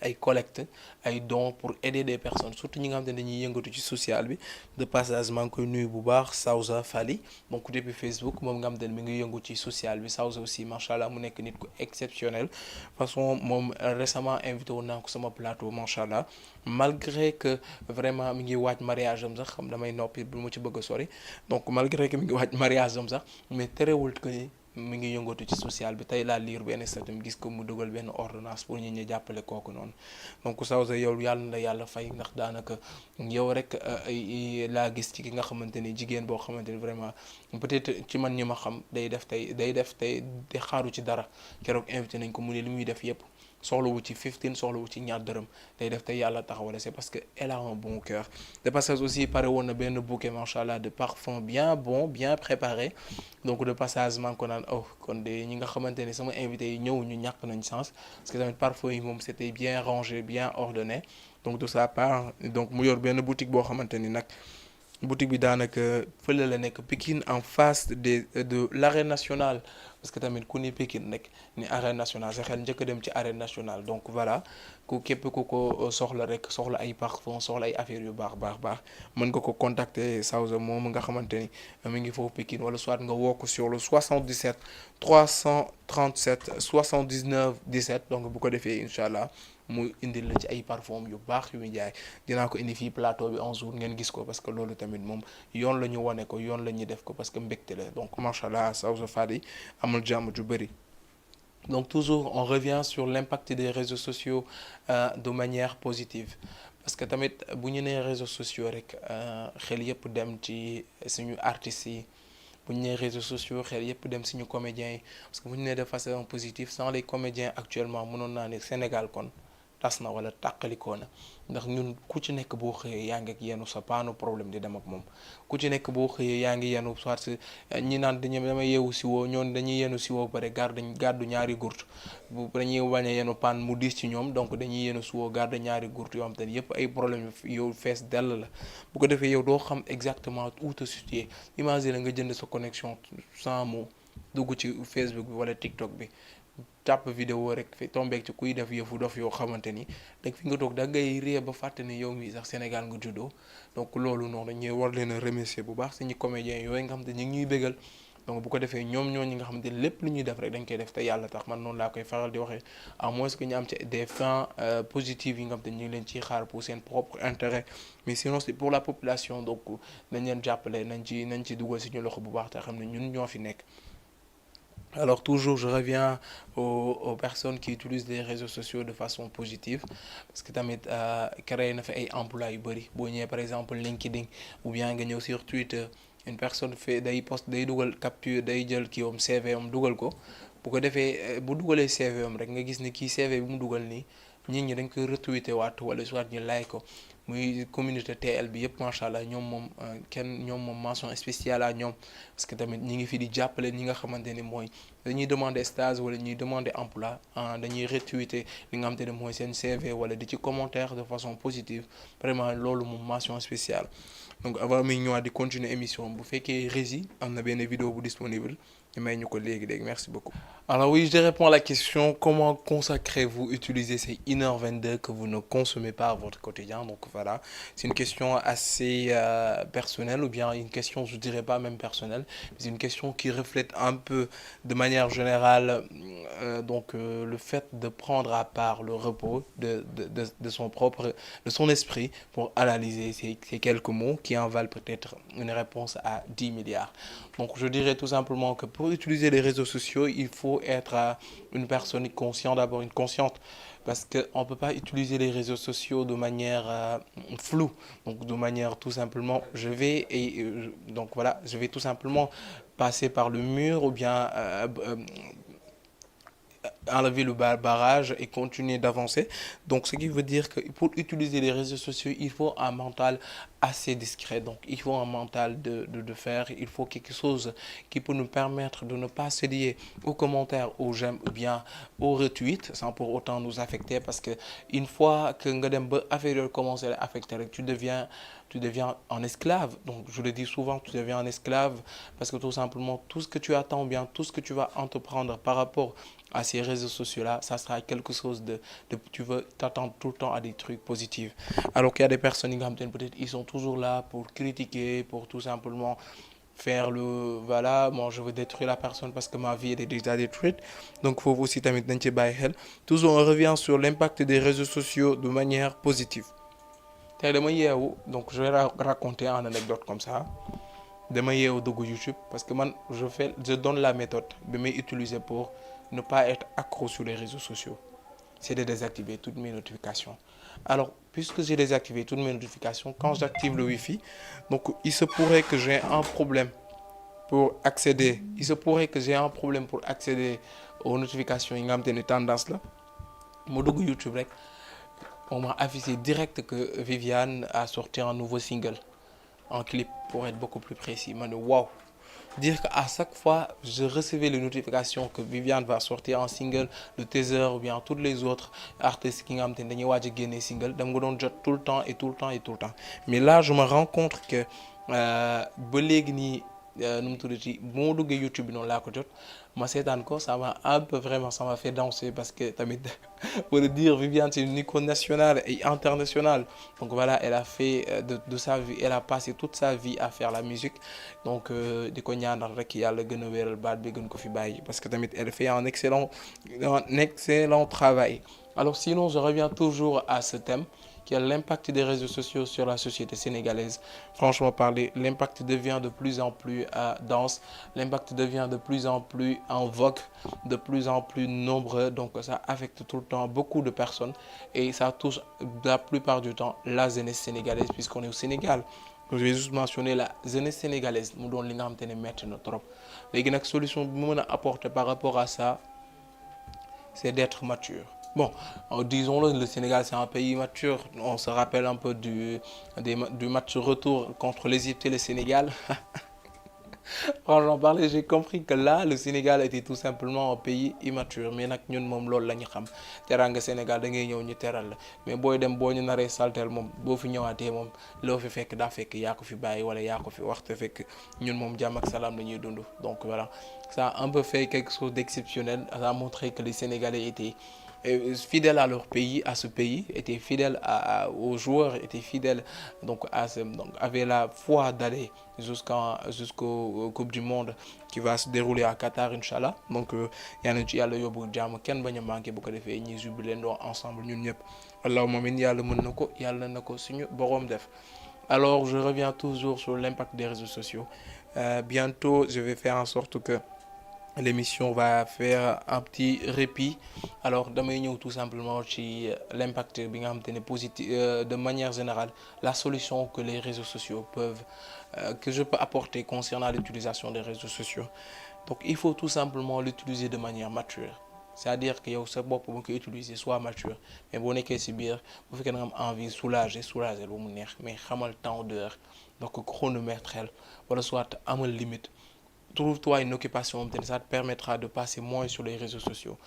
ay collecte ay dons pour aider des personnes surtout ñi nga xamante ne dañuy yëngatu ci social bi de passage maa ngi koy nuyu bu baax Sawza Fally donc depuis Facebook moom nga xamante ne mi ngi yëngu ci social bi Sawza aussi macha allah mu nekk nit ku exceptionnel façon moom récemment invité woon naa ko sama plateau macha allah malgré que vraiment mi ngi waaj mariage am sax xam damay noppi bu ma ci bëgg a sori donc malgré que mi ngi waaj mariage am sax mais terewul que ni mi ngi yëngatu ci social bi tey laa lire benn statut gis ko mu dugal benn ordonnance pour ñi jàppale kooku noonu donc Sawza yow yàlla na yàlla fay ndax daanaka yow rek laa gis ci ki nga xamante ni jigéen boo xamante ni vraiment peut-être ci man ñi ma xam day def tey di xaaru ci dara keroog invité nañ ko mu ne li muy def yépp soxlawu ci 15 soxlawu ci ñaar dërëm day def te yàlla taxawale c'est parce que elle a un bon cœur de passage aussi pare woon na benn bouquet machallah de parfum bien bon bien préparé donc de passage maa ngi ko naan kon de ñi nga xamante ni sama invité yi ñëw ñu ñàkk nañ sens parce que tamit parfum yi moom c'était bien rangé bien ordonné donc de sa part donc mu yor benn boutique boo xamante ni nag boutique bi daanaka fële la nekk Pikine en face de l'arène nationale parce que tamit ku ni Pikine rek ni arène nationale sa xel njëkk a dem ci arène nationale donc voilà ku képp ku ko soxla rek soxla ay parfum soxla ay affaires yu baax mën nga ko contacter Sawza moom nga xamante ni mi ngi foofu Pikine wala soit nga woo ko sur le 77 337 79 17 donc bu ko defee incha allah mu indil la ci ay parfum yu baax yu muy jaay dinaa ko indi fii plateau bi un jour ngeen gis ko parce que loolu tamit moom yoon la ñu wane ko yoon la ñuy def ko parce que mbégte la donc macha allah Sawza Fally amul jàmm ju bëri. Donc toujours on revient sur l'impact des réseaux sociaux de manière positive parce que tamit bu ñu nee réseaux sociaux rek xel yëpp dem ci suñu artistes yi bu ñu nee réseaux sociaux xel yëpp dem suñu comédiens yi parce que bu ñu nee de façon positive sans les comédiens actuellement mënoon naa ne Sénégal kon tas na wala tàqalikoo na ndax ñun ku ci nekk boo xëyee yaa ngi ak yenu sa paanu problème di dem ak moom ku ci nekk boo xëyee yaa ngi yenu soit ñi naan damay yeewu si woo ñoon dañuy yenu si woo pare gàddu ñaari gurt bu dañuy bañ a yenu paan mu diis ci ñoom donc dañuy yenu si woo gàddu ñaari gurt yoo xam te ne yëpp ay problème yow fees dell la bu ko defee yow doo xam exactement où te situer imagine nga jënd sa connexion sans mots dugg ci Facebook bi wala TikTok bi tàpp vidéo rek fi tombeek ci kuy def yëfu dof yoo xamante ni dag fi nga toog da ngay ree ba fàtte ni yow mii sax Sénégal nga juddoo donc loolu noonu ñuy war leen a remercier bu baax suñu comédiens yooyu nga xam te ñu ngi ñuy bégal donc bu ko defee ñoom ñi nga xamante ni lépp lu ñuy def rek dañ koy def te yàlla tax man noonu laa koy faral di waxee à moins que ñu am ci des fins positives yi nga xam te ñu ngi leen ciy xaar pour seen propre intérêt mais sinon c'est pour la population donc nañ leen jàppale nañ ci dugal suñu loxo bu baax te xam ne ñun ñoo fi nekk. Alors toujours, je reviens aux personnes qui utilisent les réseaux sociaux de façon positive parce que tamit créé na fi ay emploi yu bëri boo ñëwee par exemple LinkedIn ou bien nga ñëw sur Twitter une personne fait day post day dugal capture day jël kii am CV am dugal ko bu ko defee bu dugalee CV am rek nga gis ni kii CV bi mu dugal nii nit ñi dañ koy retweeter waat wala soit ñu like ko muy communauté TL bi yëpp macha allah ñoom moom mention spéciale à ñoom parce que tamit ñi ngi fi di jàppale ñi nga xamante ni mooy dañuy demander stage wala ñuy demander emploi dañuy retweeter li nga xamante ne mooy seen CV wala di ci commentaire de façon positive vraiment loolu moom mention spéciale. Donc avant mi ñëwaat di continuer émission bu fekkee régie am na benn vidéo bu disponible ñu may ñu ko léegi merci beaucoup. Alors oui, je réponds à la question comment consacrez-vous utiliser ces 1h22 que vous ne consommez pas à votre quotidien. Donc voilà, c'est une question assez personnelle ou bien une question, je dirais pas même personnelle, mais c'est une question qui reflète un peu de manière générale le fait de prendre à part le repos de son esprit pour analyser ces quelques mots qui en valent peut-être une réponse à 10 milliards. Donc je dirais tout simplement que pour utiliser les réseaux sociaux, il faut être une personne consciente, d'abord une consciente, parce qu'on ne peut pas utiliser les réseaux sociaux de manière floue, donc de manière tout simplement, je vais tout simplement passer par le mur ou bien enlever le barrage et continuer d'avancer. Donc ce qui veut dire que pour utiliser les réseaux sociaux, il faut un mental assez discret. Donc il faut un mental de fer, il faut quelque chose qui peut nous permettre de ne pas se lier aux commentaires, aux j'aime ou bien aux retweets sans pour autant nous affecter, parce que une fois que nga dem ba affaire commence à affecter, tu deviens un esclave. Donc je le dis souvent, tu deviens un esclave parce que tout simplement tout ce que tu attends, bien tout ce que tu vas entreprendre par rapport à ces réseaux sociaux-là, ça sera quelque chose tu veux t'attendre tout le temps à des trucs positifs. Alors qu'il y a des personnes, peut-être, ils sont toujours là pour critiquer, pour tout simplement faire moi je veux détruire la personne parce que ma vie est déjà détruite. Donc il faut aussi tamit dañ ci bàyyi xel. Toujours on revient sur l'impact des réseaux sociaux de manière positive. Tey dama yeewu, donc je vais raconter une anecdote comme ça. Dama yeewu dugg YouTube parce que man je donne la méthode bi may utiliser pour ne pas être accro sur les réseaux sociaux. C'est de désactiver toutes mes notifications. Alors, puisque j'ai désactivé toutes mes notifications, quand j'active le Wi-Fi, donc il se pourrait que j'ai un problème pour accéder. Il se pourrait que j'ai un problème pour accéder aux notifications. Il y a une tendance là. Mon YouTube, on m'a affiché direct que Viviane a sorti un nouveau single, un clip pour être beaucoup plus précis. Waouh! Dire qu'à chaque fois, je recevais les notifications que Viviane va sortir un single, le teaser ou bien tous les autres artistes qui ont gagné single, je me tout le temps. Mais là, je me rends compte que YouTube ça m'a fait danser parce que pour le dire, Viviane c'est une icône nationale et internationale, donc voilà, elle a fait de sa vie, elle a passé toute sa vie à faire la musique, donc parce que elle fait un excellent travail. Alors sinon, je reviens toujours à ce thème qui est l'impact des réseaux sociaux sur la société sénégalaise. Franchement parler, l'impact devient de plus en plus dense, l'impact devient de plus en plus en vogue, de plus en plus nombreux, donc ça affecte tout le temps beaucoup de personnes et ça touche la plupart du temps la jeunesse sénégalaise puisqu'on est au Sénégal. Je vais juste mentionner la jeunesse sénégalaise, nous donnons trop. Les solutions que nous apporter par rapport à ça, c'est d'être mature. Bon, disons-le, le Sénégal c'est un pays mature. On se rappelle un peu du match retour contre l'Égypte et le Sénégal. Franchement parler, j'ai compris que là, le Sénégal était tout simplement un pays immature. Mais nak ñun moom loolu la ñu xam teraanga Sénégal da ngay ñëw ñu teral la mais booy dem boo ñu naree saltel moom boo fi ñëwaatee moom loo fi fekk daa fekk yaa ko fi bàyyi wala yaa ko fi waxte fekk ñun moom jàmm ak salaam la ñuy dund. Donc voilà, ça a un peu fait quelque chose d'exceptionnel. Ça a montré que les Sénégalais étaient fidèles à leur pays, à ce pays, étaient fidèles aux joueurs, étaient fidèles donc donc avaient la foi d'aller jusqu'au Coupe du Monde qui va se dérouler à Qatar Inch'Allah. Donc yal na ci yàlla yóbbu jàmm kenn bañ a manqué bu ko defee ñuy jubilé ndoo ensemble ñun ñëpp allahumma amiin yàlla mën na ko yàlla na ko suñu boroom def. Alors je reviens toujours sur l'impact des réseaux sociaux. Bientôt je vais faire en sorte que l'émission va faire un petit répit. Alors damay ñëw tout simplement ci l'impact bi nga xamante ne positif de manière générale la solution que les réseaux sociaux peuvent que je peux apporter concernant l'utilisation des réseaux sociaux. Donc il faut tout simplement l'utiliser de manière mature. C'est-à-dire que yow sa bopp bu nga koy utiliser soit mature mais boo nekkee ci biir bu fekkee da nga am envie soulager lu mu neex mais xamal temps d'heure donc chronomètre wala soit amal limite. Trouve-toi une occupation ça te permettra de passer moins sur les réseaux sociaux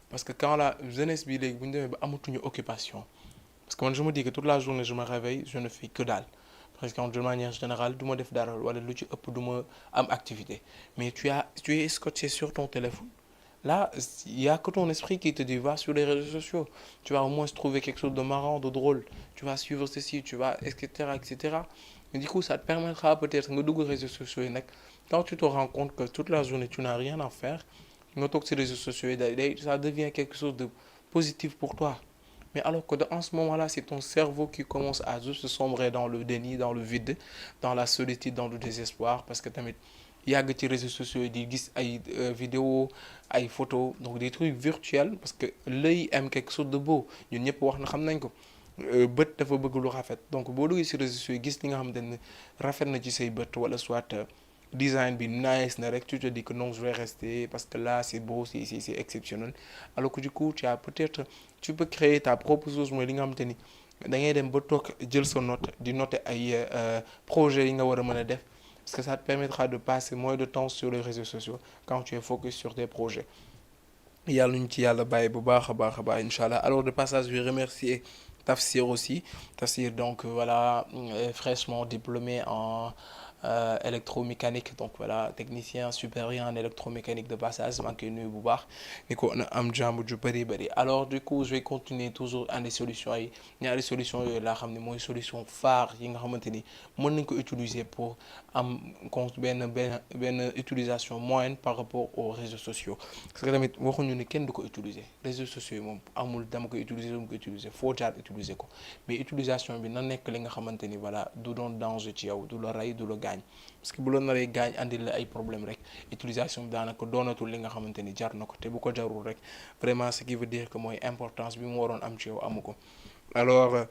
parce que quand la jeunesse bi léegi bu ñu demee ba amatuñu occupation parce que man je me dis que toute la journée je me réveille je ne fais que dalle parce que de manière générale du ma def dara wala lu ci ëpp du ma am activité mais tu es scotché sur ton téléphone là il y a que ton esprit qui te dit va sur les réseaux sociaux tu vas au moins trouver quelque chose de marrant de drôle tu vas suivre ceci tu vas etc. Mais du coup ça te permettra peut-être nga dugg réseaux sociaux yi nag quand tu te rends compte que toute la journée tu n'as rien à faire nga toog ci réseaux sociaux yi ça devient quelque chose de positif pour toi mais alors que en ce moment-là c'est ton cerveau qui commence à juste sombrer dans le déni dans le vide dans la solitude dans le désespoir parce que tamit yàgg ci réseaux sociaux yi di gis ay vidéos ay photos donc des trucs virtuels parce que l'œil aime quelque chose de beau ñun ñëpp wax na xam nañ ko bët dafa bëgg lu rafet donc boo duggee ci réseaux sociaux yi gis li nga xamante ne rafet na ci say bët wala soit design bi nice na rek tu te dis que non je vais rester parce que là c'est beau c'est exceptionnel alors que du coup tu peux créer ta propre chose mooy li nga xamante ni da ngay dem ba toog jël sa note di noter ay projets yi nga war a mën a def parce que ça te permettra de passer moins de temps sur les réseaux sociaux quand tu es focus sur tes projets yàlla ñu ci yàlla bàyyi bu baax a baax inchallah. Alors de passage je vais remercier Tafsir aussi Tafsir donc voilà fraîchement diplômé en électromécanique donc voilà technicien supérieur en électromécanique de passage maa ngi koy nuyu bu baax ni ko na am jàmm ju bëri. Alors du coup je vais continuer toujours andi solutions yi ñaari solutions yooyu laa xam ne mooy solution phare yi nga xamante ni mën nañ ko utiliser pour am compte benn utilisation moyenne par rapport aux réseaux sociaux parce que tamit waxuñu ne kenn du ko utiliser réseaux sociaux yi moom amul dama koy utiliser foo jaar utiliser ko mais utilisation bi na nekk li nga xamante ni voilà du doon danger ci yow du la rey du la parce que bu la naree gaañ andil la ay problème rek utilisation bi daanaka doonatul li nga xamante ni jar na ko te bu ko jarul rek vraiment ce qui veut dire que mooy importance bi mu waroon am ci yow amu ko alors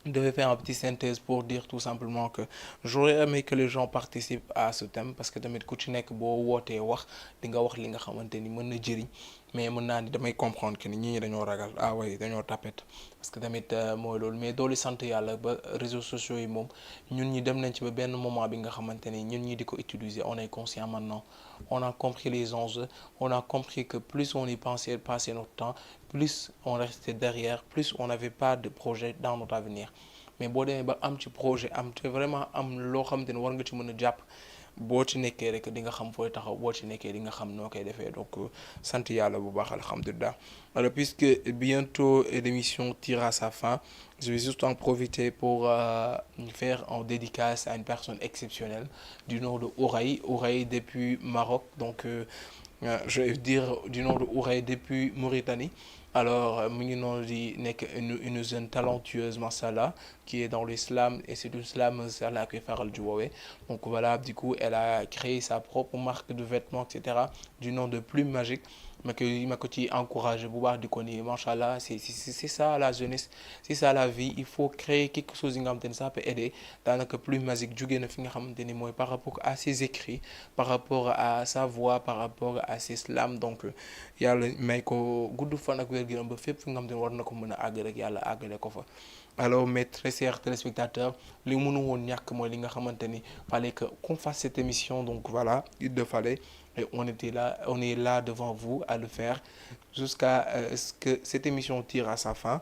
je devais faire une petite synthèse pour dire tout simplement que j'aurais aimé que les gens participent à ce thème parce que tamit ku ci nekk boo wootee wax di nga wax li nga xamante ni mën na jëriñ mais mën naa ni damay comprendre que ni ñi dañoo ragal ouais dañoo tapet parce que tamit mooy loolu mais doolu sant yàlla ba réseaux sociaux yi moom ñun ñi dem nañ ci ba benn moment bi nga xamante ni ñun ñi di ko utiliser on est conscient maintenant on a compris les enjeux on a compris que plus on y pensait passer notre temps plus on restait derrière plus on n'avait pas de projet dans notre avenir mais boo demee ba am ci projet am te vraiment am loo xamante ni war nga ci mën a jàpp boo ci nekkee rek di nga xam fooy taxaw boo ci nekkee di nga xam noo koy defee donc sant yàlla bu baax alhamdulilah. Alors puisque bientôt l'émission tire à sa fin je vais juste en profiter pour faire en dédicace à une personne exceptionnelle du nom de Ouraï depuis Maroc donc je vais dire du nom de Ouraï depuis Mauritanie. Alors mu ngi noonu di nekk une jeune talentueuse mashallah qui est dans l'islam et c'est une slameuse laa koy faral di woowee donc voilà du coup elle a créé sa propre marque de vêtements etc du nom de Plume Magique ma ko ci encouragé bu baax di ko ni machallah c'est ça la jeunesse c'est ça la vie il faut créer quelque chose yi nga xamante ni ça peut aider daanaka Plume Magique jógee na fi nga xamante ni mooy par rapport à ses écrits par rapport à sa voix par rapport à ses slams donc yàlla may ko gudd fan ak wér wér-gu-yaram ba fépp fi nga xam te ne war na ko mën a àgg rek yàlla àggale ko fa. Alors mes très chers téléspectateurs li mënu woon ñàkk mooy li nga xamante ni fallait que qu'on fasse cette émission, donc voilà il le fallait et on est là devant vous à le faire jusqu'à ce que cette émission tire à sa fin,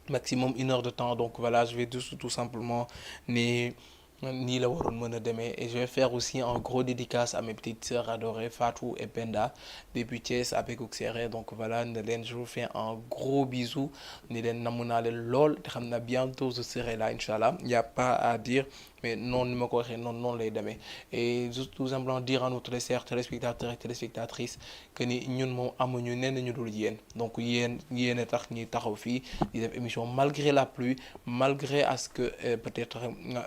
maximum 1 heure de temps. Donc voilà, je vais tout simplement nii la waroon mën a demee et je vais faire aussi un gros dédicace à mes petites sœurs adorées Fatou et Penda depuis Thiès avec Séeréer. Donc voilà, ne leen je vous fais un gros bisou, ni leen namm naa leen lool te xam na bientôt je serai là inchallah, il y a pas à dire, mais noonu ni ma ko waxee noonu lay demee. Et juste tout simplement dire à nos très chers téléspectateurs et téléspectatrices que ni ñun moom amuñu nenn ñu dul yéen, donc yéen a tax ñuy taxaw fii di def émission malgré la pluie, malgré à ce que peut-être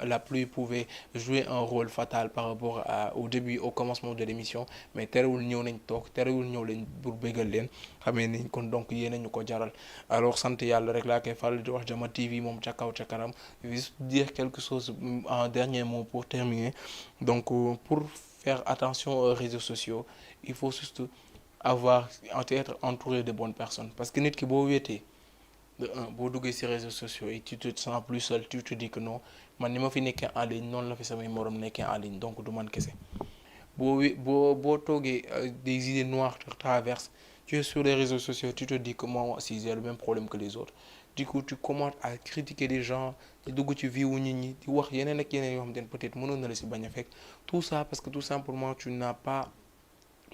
la pluie pouvait jouer un rôle fatal par rapport au début, au commencement de l'émission, mais terewul ñëw nañ toog, terewul ñëw leen pour bégal leen, xamee nañ kon donc yéen a ñu ko jaral. Alors sant yàlla rek laa koy faral di wax, Jama TV moom ca kaw ca kanam. Juste dire quelque chose, un dernier mot pour terminer. Donc pour faire attention aux réseaux sociaux, il faut surtout être entouré de bonnes personnes, parce que nit ki boo wéetee de un boo duggee ci réseaux sociaux et tu te sens plus seul, tu te dis que non man ni ma fi nekkee en ligne noonu la fi samay morom nekkee en ligne, donc du man kese. boo toogee des idées noires te traversent, tu es sur les réseaux sociaux, tu te dis que moi aussi j'ai le même problème que les autres. Du coup tu commences à critiquer les gens, di dugg ci vie wu nit ñi di wax yeneen ak yeneen yoo xam ne peut-être mënoon na la ci bañ a fekk. Tout ça parce que tout simplement tu n'as pas,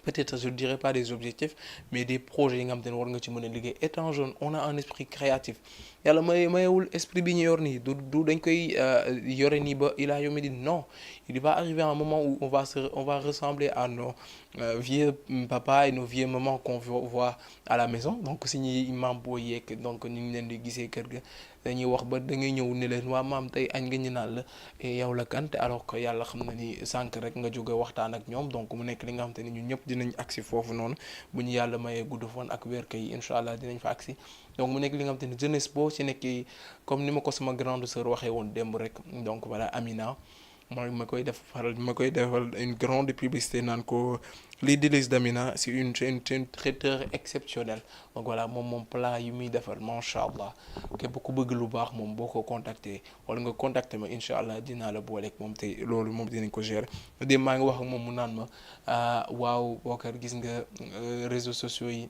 peut-être je ne dirais pas des objectifs, mais des projets yi nga xam te ne war nga ci mën a liggéey. Étant jeune, on a un esprit créatif, yàlla mayewul esprit bi ñu yor nii du dañ koy yore nii ba ilaa yomi di non, il va arriver un moment où on va ressembler à nos vieux papa et nos vieux mamans qu'on voit à la maison. Donc si ñuy maam boo yeeg donc ñu ngi leen di gisee kër ga dañuy wax ba da ngay ñëw ne leen waa maam tey añ nga ñu naan la yow la kan, alors que yàlla xam na ni sànq rek nga jóge waxtaan ak ñoom. Donc mu nekk li nga xam te ne ñun ñëpp dinañ agsi foofu noonu bu ñu yàlla mayee gudd fan ak wér kay incha allah dinañ fa agsi. Donc mu nekk li nga xam te ne jeunesse boo ci nekkee comme ni ma ko sama grande sœur waxee woon démb rek, donc voilà Amina mooy ma koy defal une grande publicité naan ko les délices d'Amina, c'est une traiteur exceptionnel. Donc voilà moom plat yi muy defal macha allah képp ku bëgg lu baax moom boo ko contacter wala nga contacter ma incha allah dinaa la booleeg moom te loolu moom dinañ ko gérer. Dem maa ngi wax ak moom mu naan ma waaw Bokar gis nga réseaux sociaux yi.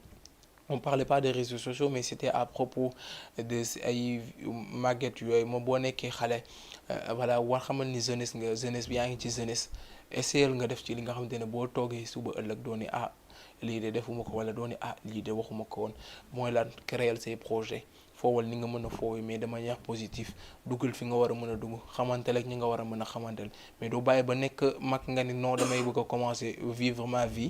On parlait pas des réseaux sociaux, mais c'était à propos de ay màgget yooyu moom boo nekkee xale voilà war xamal ni jeunesse bi yaa ngi ci jeunesse, essayel nga def ci li nga xamante ne boo toogee suba ëllëg dooni lii de defuma ko wala dooni lii de waxuma ko woon. Mooy lan créer say projet, foowal ni nga mën a foowee mais de manière positive, dugal fi nga war a mën a dugg, xamanteel ak ñi nga war a mën a xamanteel, mais doo bàyyi ba nekk mag nga ni non damay bëgg a commencer vivre ma vie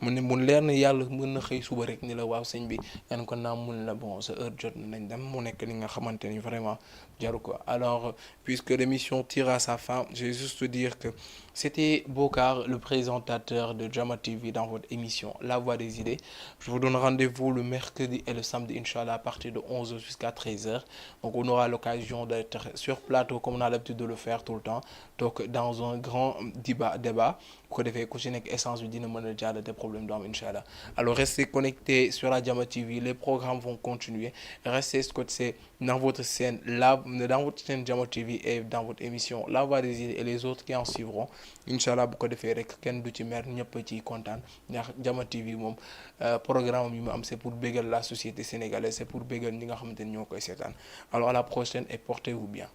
mun leer na yàlla mën na xëy suba rek ni la waaw sëñ bi yan ko naam mun la bon sa heure jot nañ dem, mu nekk li nga xamante ni vraiment jaru ko. Alors puisque l'émission tire à sa fin, je vais juste dire que c'était Bokar, le présentateur de Jama TV dans votre émission La Voix des Idées. Je vous donne rendez-vous le mercredi et le samedi inchallah à partir de 11h jusqu'à 13h. Donc on aura l'occasion d'être sur plateau comme on a l'habitude de le faire tout le temps, donc dans un grand débat bu ko defee ku ci nekk essence bi dina mën a jàll des problèmes du am inchallah. Alors restez connectés sur la Jama TV, les programmes vont continuer, restez scotchés dans votre chaîne Jama TV et dans votre émission La Voix des Idées et les autres qui en suivront inchallah. Bu ko defee rek kenn du ci mer, ñëpp ci kontaan ndax Jama TV moom programme yi mu am c'est pour bégal la société sénégalaise, c'est pour bégal ñi nga xamante ni ñoo koy seetaan. Alors à la prochaine et portez-vous bien.